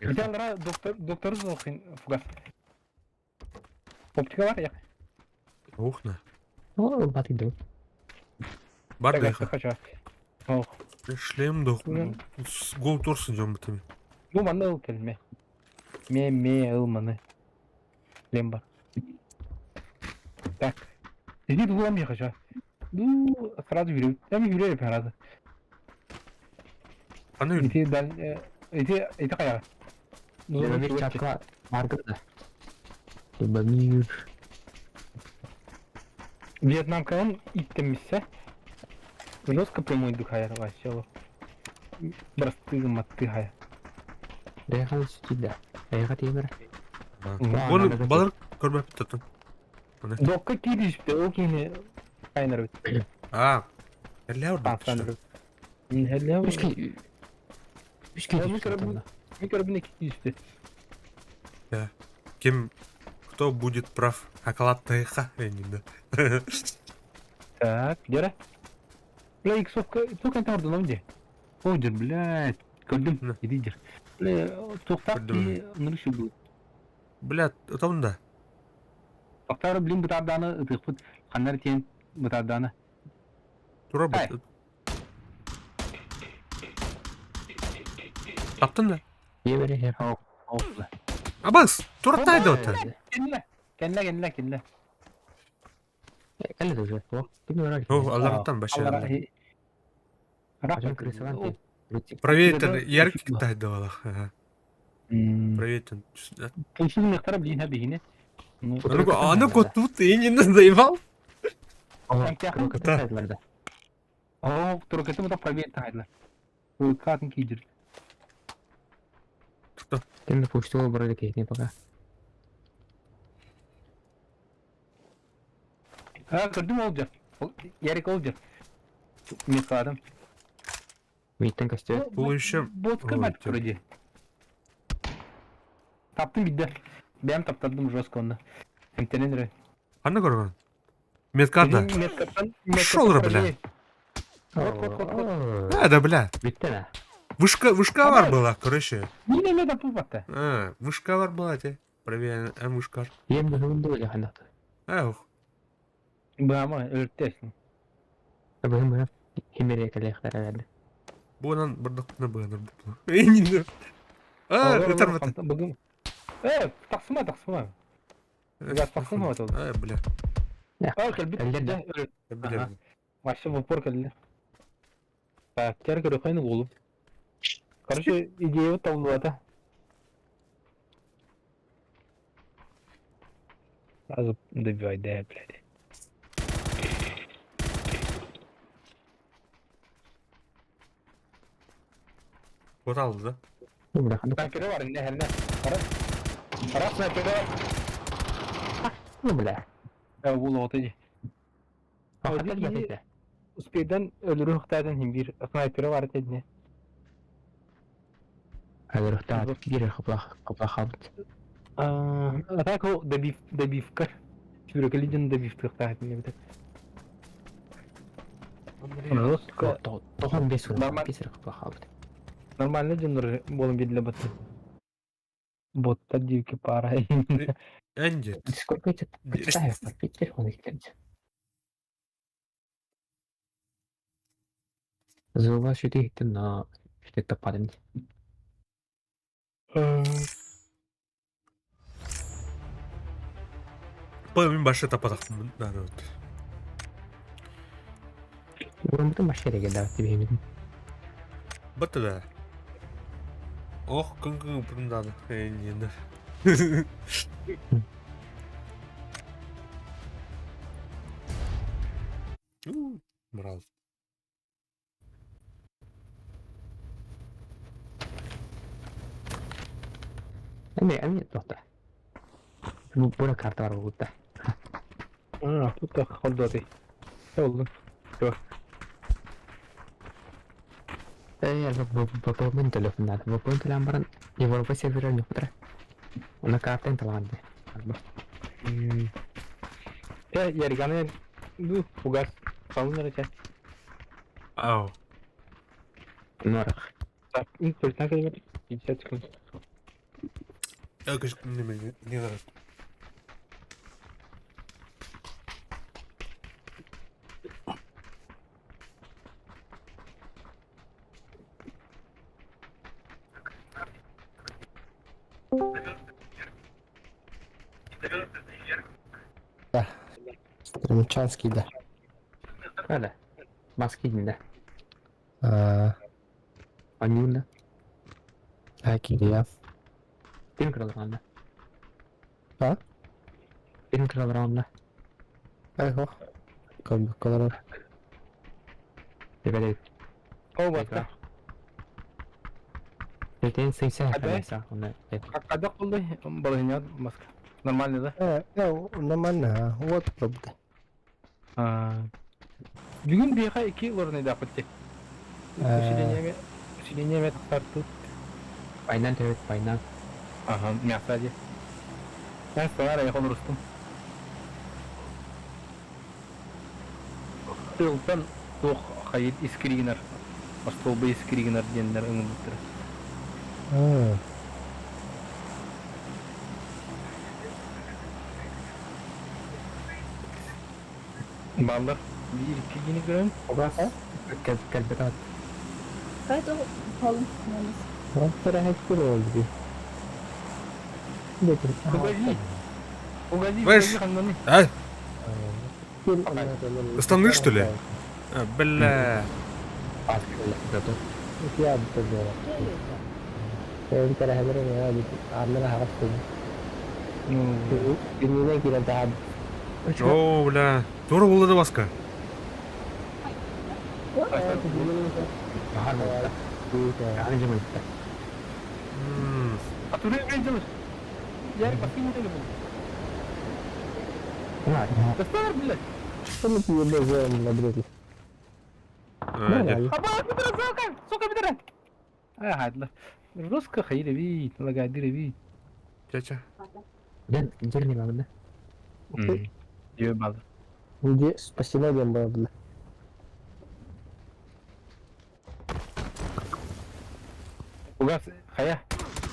Ити аллара доктор доктор фугас. Оптика бар я. Охна. О, батыйды. Бар да. Хочу. Ох. Шлем да. Гол торсын жон бітіме. Бу манна ыл кэлме. Ме ме ыл маны. Шлем бар. Так. Иди дулам я хочу. Ну, сразу жүрөм. Эми жүрөм сразу. Аны Ити дал ити ити каяга. Любомир чапка баргы да. Любомир. Вьетнамканын иттемиссе. Жестко прямой дыхая вообще. Просты маттыхая. Рейхан сүтүдэ. Рейха темир. Оны балар көрмөп tutun. Докка киришпте, ол кини кайнар бит. А. Элле орду. Хелле. Үчке үчке Микробин киришпте. Кем кто будет прав? Акалат тайха энинде. Так, где? Бля, иксовка, только это орду нам где? О, блядь, көрдүм, иди дер. Бля, тоқтақ ки нұршы бұл. Бля, там да. Тоқтары, блин, бұтарданы ытықпыт, қандар тен бұтарданы. Тура бут. Таптың да? Евере Абас, тура тайды ота. Кенле, кенле, кенле, кенле. Кэллэ уже. О, О, Аллахтан баша. Проверь, яркий тайды Аллах. Проверь. Пуншин мехтара блин хабигине. Аны кот тут и не заебал? О, туркеты мы проверь тайдла. Катын кидер. Кем пушту брали кейтне пока. А, көрдүм ол жер. Ярик ол жер. Мен Миттен костер. Бұл еще... Ботка мать вроде. Таптым бидде. Бәм таптадым жестко онда. Эмтенен Қандай көрген? Медкарда. Пошел, бля. Вот, вот, вот, вот. А, да, бля. Битте Вышка, вышка бар была, короче. Не, не, не, да пупата. А, вышка бар была, те. Проверь, а вышка. Ем да хунду или ханат. Эх. Бама, өртесин. Быһым быһым. Химере кэлэхтэр Буонан бардакпына быанар бу. Эйнин. А, ытар Бүгін. Э, тақсыма, тақсыма. Газ тақсыма вот. А, бля. А, кэлбит. Бля. Вообще в упор кэлли. Так, теперь көрөхөйн болу. Короче, идея табылбата. Сразу добивай, да, блядь. Вот алды, да? Снайпері бар, не, не. Қара. Қара снайпері бар. Ну, бля. Ә, бұл оты де. Успейден өлірі ұқтайдың бір снайпері бар дедіне. Өлірі бір қыпла қабыт. А так ол добив, добивка. Сүрекелиден добивка ұқтайтын не бітір. Жестко. Тохон бес қыпла қабыт. Нормально жоннор болон бериле батты. Ботта дивки пара. Энди. Сколько этих почитаю, телефон их Зуба шүтэ на шүтэ таппадым. Мен башы таппадақпын. Да, вот. Ураммытын вообще эрэгэрдээбит түбэһиммитин. Бытты да. Ох, күн-күн уппутум даҕаны. Э, Морал. Эмиэ эмиэ туохта. Бу бура карта бар буолбута. А, тут так холдоты. Олду. Э, бу телефоннар. Бу телефон баран Европа серверер ньукутара. Уна картан талаанды. Э, ярганы ду фугас. Салыныр эте. Ау. Норах. Так, инсультна кэлбит. 50 секунд. Я, конечно, не, не надо. Стремчанский да. Ада. Маски да. А, Анюна. Акирия. Бир килограммда. А? Бир килограммда. Айхо. Колор. Тебелет. О, баста. Тетен сыйса Адай? хабаса. Оны. Кадак булды. Балыгыня маска. Нормально, да? Э, э, нормально, вот правда. А. Бүгүн биэхэ ики лорнайдаахпыт Усиление усиление тахсартыт. Байнан төбөт байнан. Ага, мясо ди. Я стара я холорустум. Тылтан туох хайыт искригинер. Остолбы искригинер диэннэр ыҥырбыттара. А, Баллар биир икки гини көрөн. Огас. Кел келбет. Вот oldu. Угази. Угази, Вэш. угази ханнаны. А, Основные, что ли? А, бля. О, бля. Тура буолла да баска. М, А туре рейнджер. Я баскин не буду. Достар, блядь. А, нет. Аба, бидра, сука, сука, бидра. А, хадлы. Русска хайыр бит, лагадыр бит. Ча-ча. Ебал. Где спасибо вам было. Угас, хая.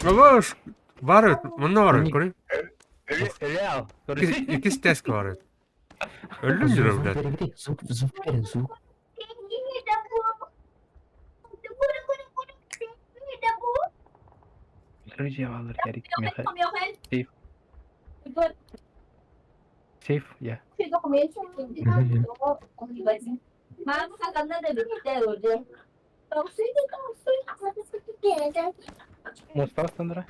Абаш. Бар эт, манна бар эт, көрей. Реал. Икки стяжка бар эт. Өллүм жүрө, блядь. Звук, звук берин, звук. Короче, алыр ярик меха. Сейф. Сейф, я. Мостар стандара.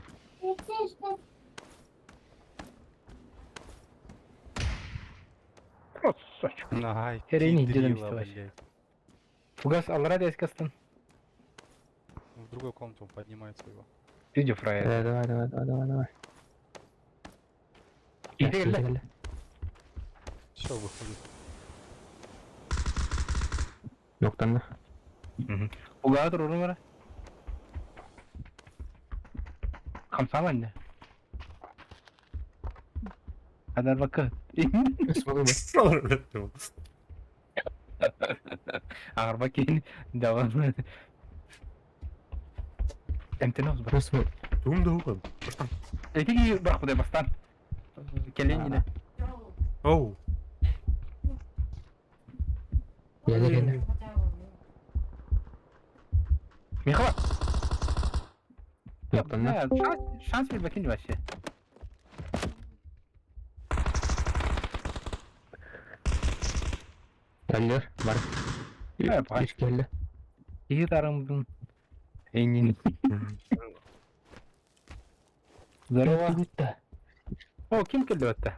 Красавчик. Ай, Херень, ты где там дрила, вставать? блядь. Угас, алра дескастан. В другой комнате он поднимается его. Видео фраер. Давай, давай, давай, давай, давай. Иди, Все, выходит. Ноктанна. Угадыр урумара. Хамсалан не? Адар бакы. Салар, блядь. Ағарба кейін даван. Эмтен оз бар. Тугум да хугам. Баштан. Эки бірақ құдай бастан. Келен yine. Оу. Gel gel. Михаил. Ноктанна. Шанс, шанс бер бакин вообще. Алло, бар. Үс кэллэ. Киһи тарымдын. Эйнин. Здорово. О, ким келді батта?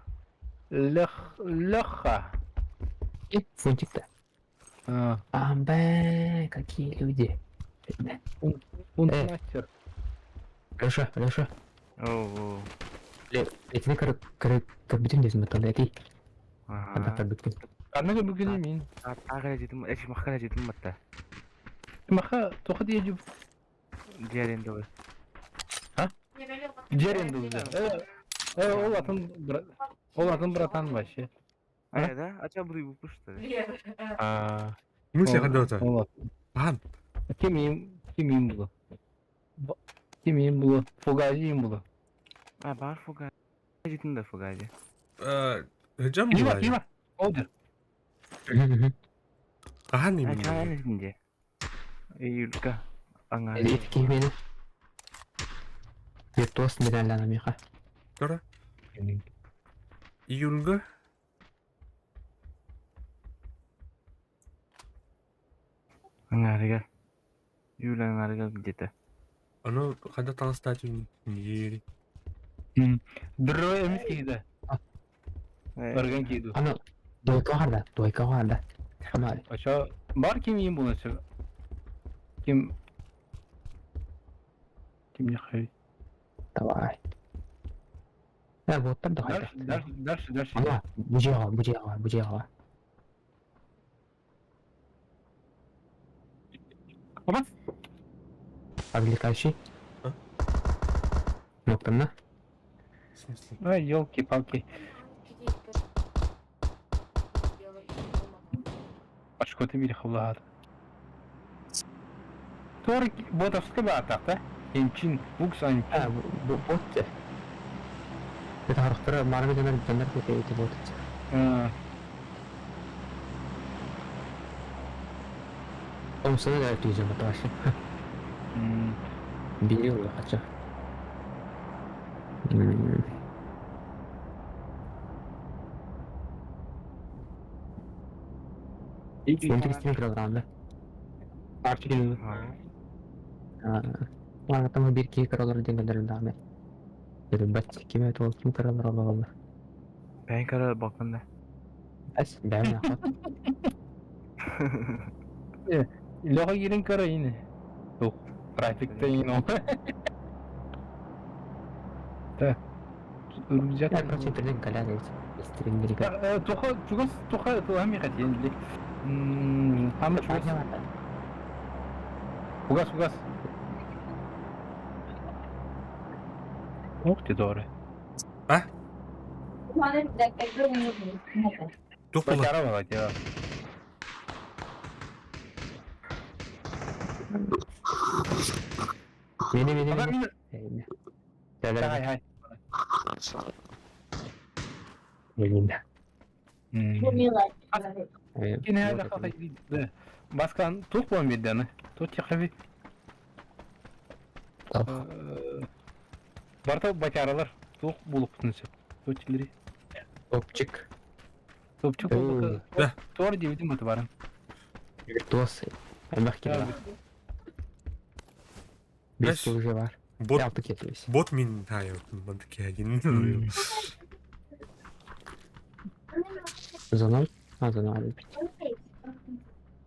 Лех, Леха. Фунтик-то. Амбэ, какие люди. Фунтмастер. Леша, Леша. Оо. Этини көрбүтүн десин баттан эти. Анда көрбүткүн. Анна көрбүткүн мин. Ага дедим, эч махка дедим батта. Маха, тоха дие Дьиэрин дылы. А? Дьиэрин дылы. Э, ол атын ол атын братан вообще. А, да? А чё буду выпуск, что ли? А. В смысле, когда Ол Ан. Кимим, кимим было. Кимим было. Фугази им было. А, бар фугази. Житин да фугази. Жам Кима, кима. Олдер. Хаһан А, чё житинде? Июлька. Аңа. Эти кимени. Виртуоз медаллана миха. Тора. Июльга. Аңарыга. Июль аңарыга где-то. Ону ханна таҥастаатын ниэри. Дұры эмис кейді. Барган кейді. Аны дойка барда, дойка барда. Ача бар ким им буласы. Ким Ким не хай. Давай. Э, вот там давай. Дальше, дальше, дальше, дальше. Ана, бу жега, бу жега, Опа. Отвлекающий. Кнопка В смысле? Ай, елки-палки. Очко ты били хавлаар. Тор ботовска баатахта. Энчин, букс анчин. А, бот. Это характера марга жанар жанар кете эти бот. Омсына да түйзем аташы. Били улахача. Фунтик стен килограмм, Арчи Ана бир киһи кыралар диэн кэллэрин Бэт ким это ол ким кыралар олоҕоллор. Бэйэн көрөр балконда. Эс бэйэм яхот. Леха киирэн көрө ини. Тух, трафикта ин ол. Так. Рюкзак. Я короче интернет галян эти. Стримерика. Туха, чугас, туха, туха ми хотел ли. Хам чугас. Угас, угас. Ух ты, доры. А? Тух була. Бачара була, дела. Мени мени мени. Хай хай. Мени. Кини хайда Баскан тух буон бидданы. Тут тихави. Барта бачаралар тух булуктун сөп. Тут Топчик. Топчик болук. Да. Тор дебитим аты барын. Виртуоз. Аймак кире. Бес уже бар. Бот. Алты кетебиз. Бот мин тайы мандыки один. Зона. А, зона алып.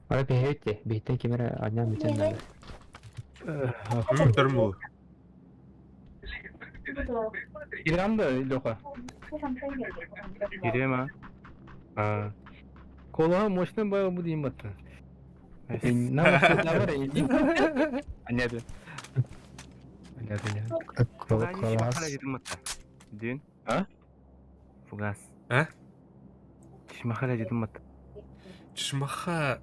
Ара бейте, бейте кемере одна метен надо. Термул. Иранда, Леха. Кириэм а? Кола мощный боя буду им это. Нам давай. Понятно. Понятно. Фугази Дүн? А? Фугас. А? Чишмахара дедим мат. Чишмаха.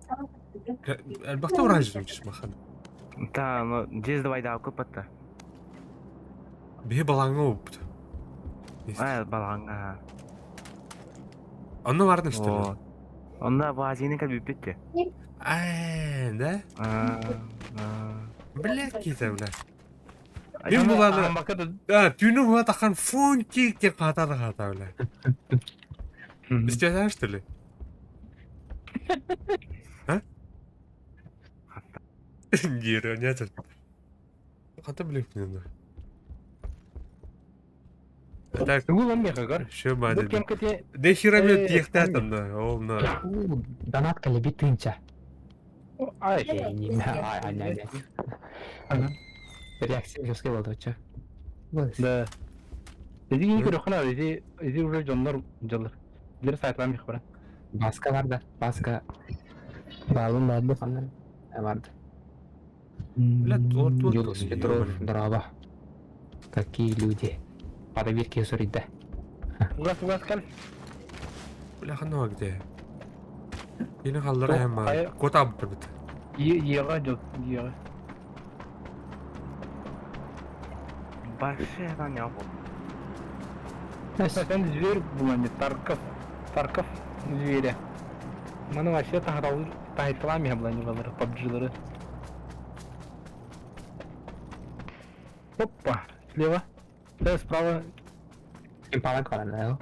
Элбахта уражым чишмаха. Та, но жез давай да көп атта. Бе балаңы опт. А, балаңа. Онно бардын что ли? Онда базины кәл бүппетте. А, да? А, Блядь, кита, бля. Мен буланы... Да, түүнү була тахан фунтик деп катады ката, бля. Истиятаң, что ли? А? Диир, нет. Хата билиппин Так, Тугу меха көр. Еще Бу баады. кем кете Да хера мне Э, тиэхтэ на, ол на. Донат кэлэби тыынча. Ай. Ай, ай, ай, ай. Реакция жесткая буолла оччо. Да. Иди не көрөхүнэ, иди иди уже дьоннор дьаллар. Дер сайтлам их бара. Баска барда, баска. Баалым барды. Ханна барды. Блядь, вот вот. Юлус Петров, здорово. Какие люди. Проверки суруйда. Угас угас кал. Бля, ханна где? Кини халлара хэмма. Кот абыт. Ега жок, ега. Большая там Sen зверь булан Тарков. Тарков зверя. Маны вообще тахарал тахайталам я булан балары, PUBG'лары. Опа, слева. Да, справа. Импала карана,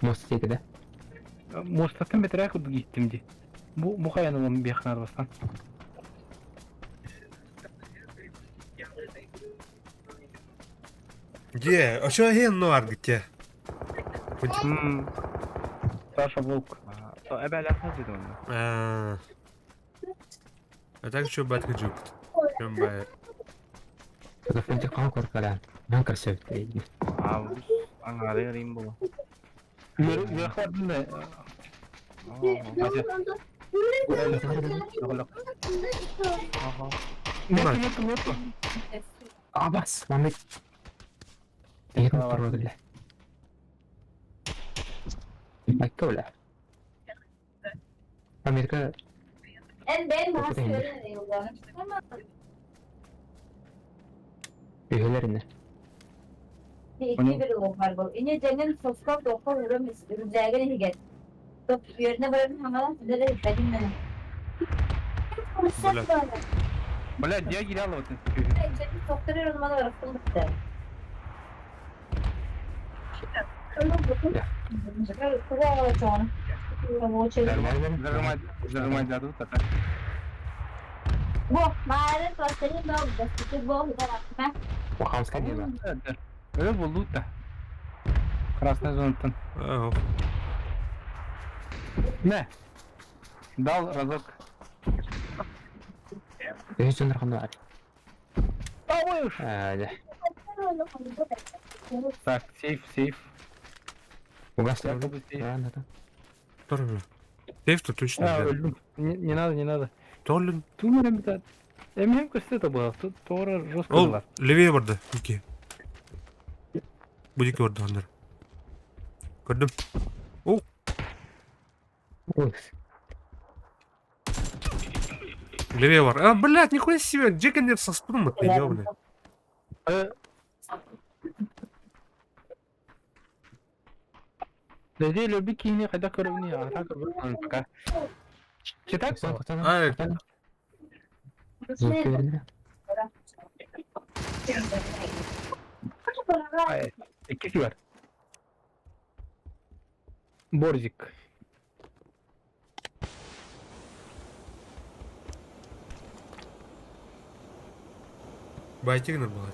Мост текеде. Мостаттан бетере курдук иттим ди. Бу бу каян бияхнар бастан. Где? А что я ну где? Саша Волк. А так что батка джуп. Чем бай. Телефон кан коркалан. Мен красавица. Аңары рим булу. Мөхәдме? Абас, мамыт. Ерін тұрды. Айка ола. Америка. Üyelerini. Бля, я гиряла вот. Зажимать, зажимать дадут, а так. Вахамска не было. Это был лута. Красная зона там. Не. Дал разок. Так, сейф, сейф. Сейф тут точно. Не, не надо, не надо. Толлин. Тут ребята. Эмем это было. Тут тора жестко Ол была. левее барды. Ники. Будик барды андар. Көрдүм. О. Левее бар. А, блядь, нихуя себе. Джекенер со спрумом, ты ёбаный. Дәде люби кийини кайда көрөбүн ата көрбөт пока. Читать? Ай. Икки бар. Борзик. Байтигнер был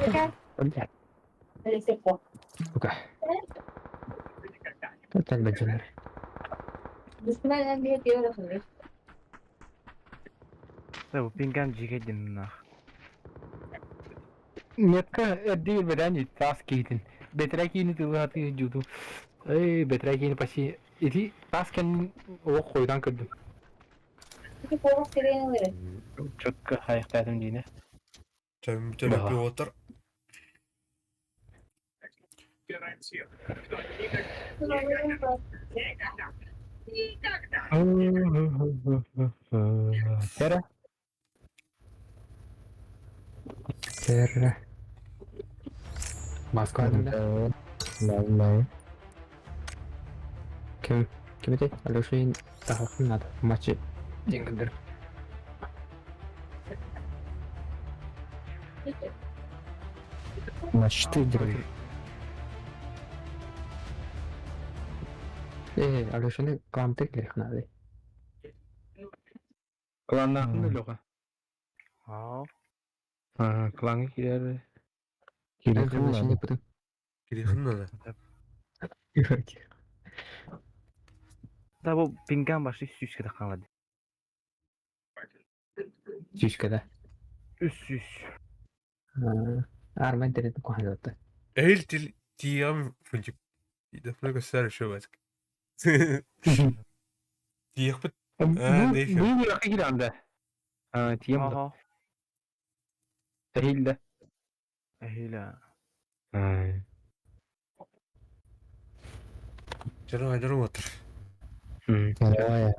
это. Блядь. Сука. Это баджанер. Бу пингам жигедин нах. Метка эрдигил бедани тас кейтин. Бетра кейини тылаты жуду. Эй, бетра кейини паси. Ити тас кен о койдан көрдүм. Четко хайыктадым дейне. Чем Петр. Тера. Терра. Москва, да? Да. Ким? Ким это? Алешин тахахын надо. Матчи. Дингдер. Матч ты держи. Э, Алешины кламтык лехнады. Кланнаахын да Леха. Аа. Аа, клаҥҥа киирэр. Киириэххин наада. Кириэхин надо. Да бу пингам башты сүүскэ таххалады. Сүүскэ да? Үс сүүс. Арман тэрин куһаҕан Эһил тил тиийэм фунтик. Давно көстөр еще бачка. Тиийэхпит. Бу үрэххэ киирэн да. Тиийэм да. Эһил да. Эһил. Дьоно айдарым отыр. Давай.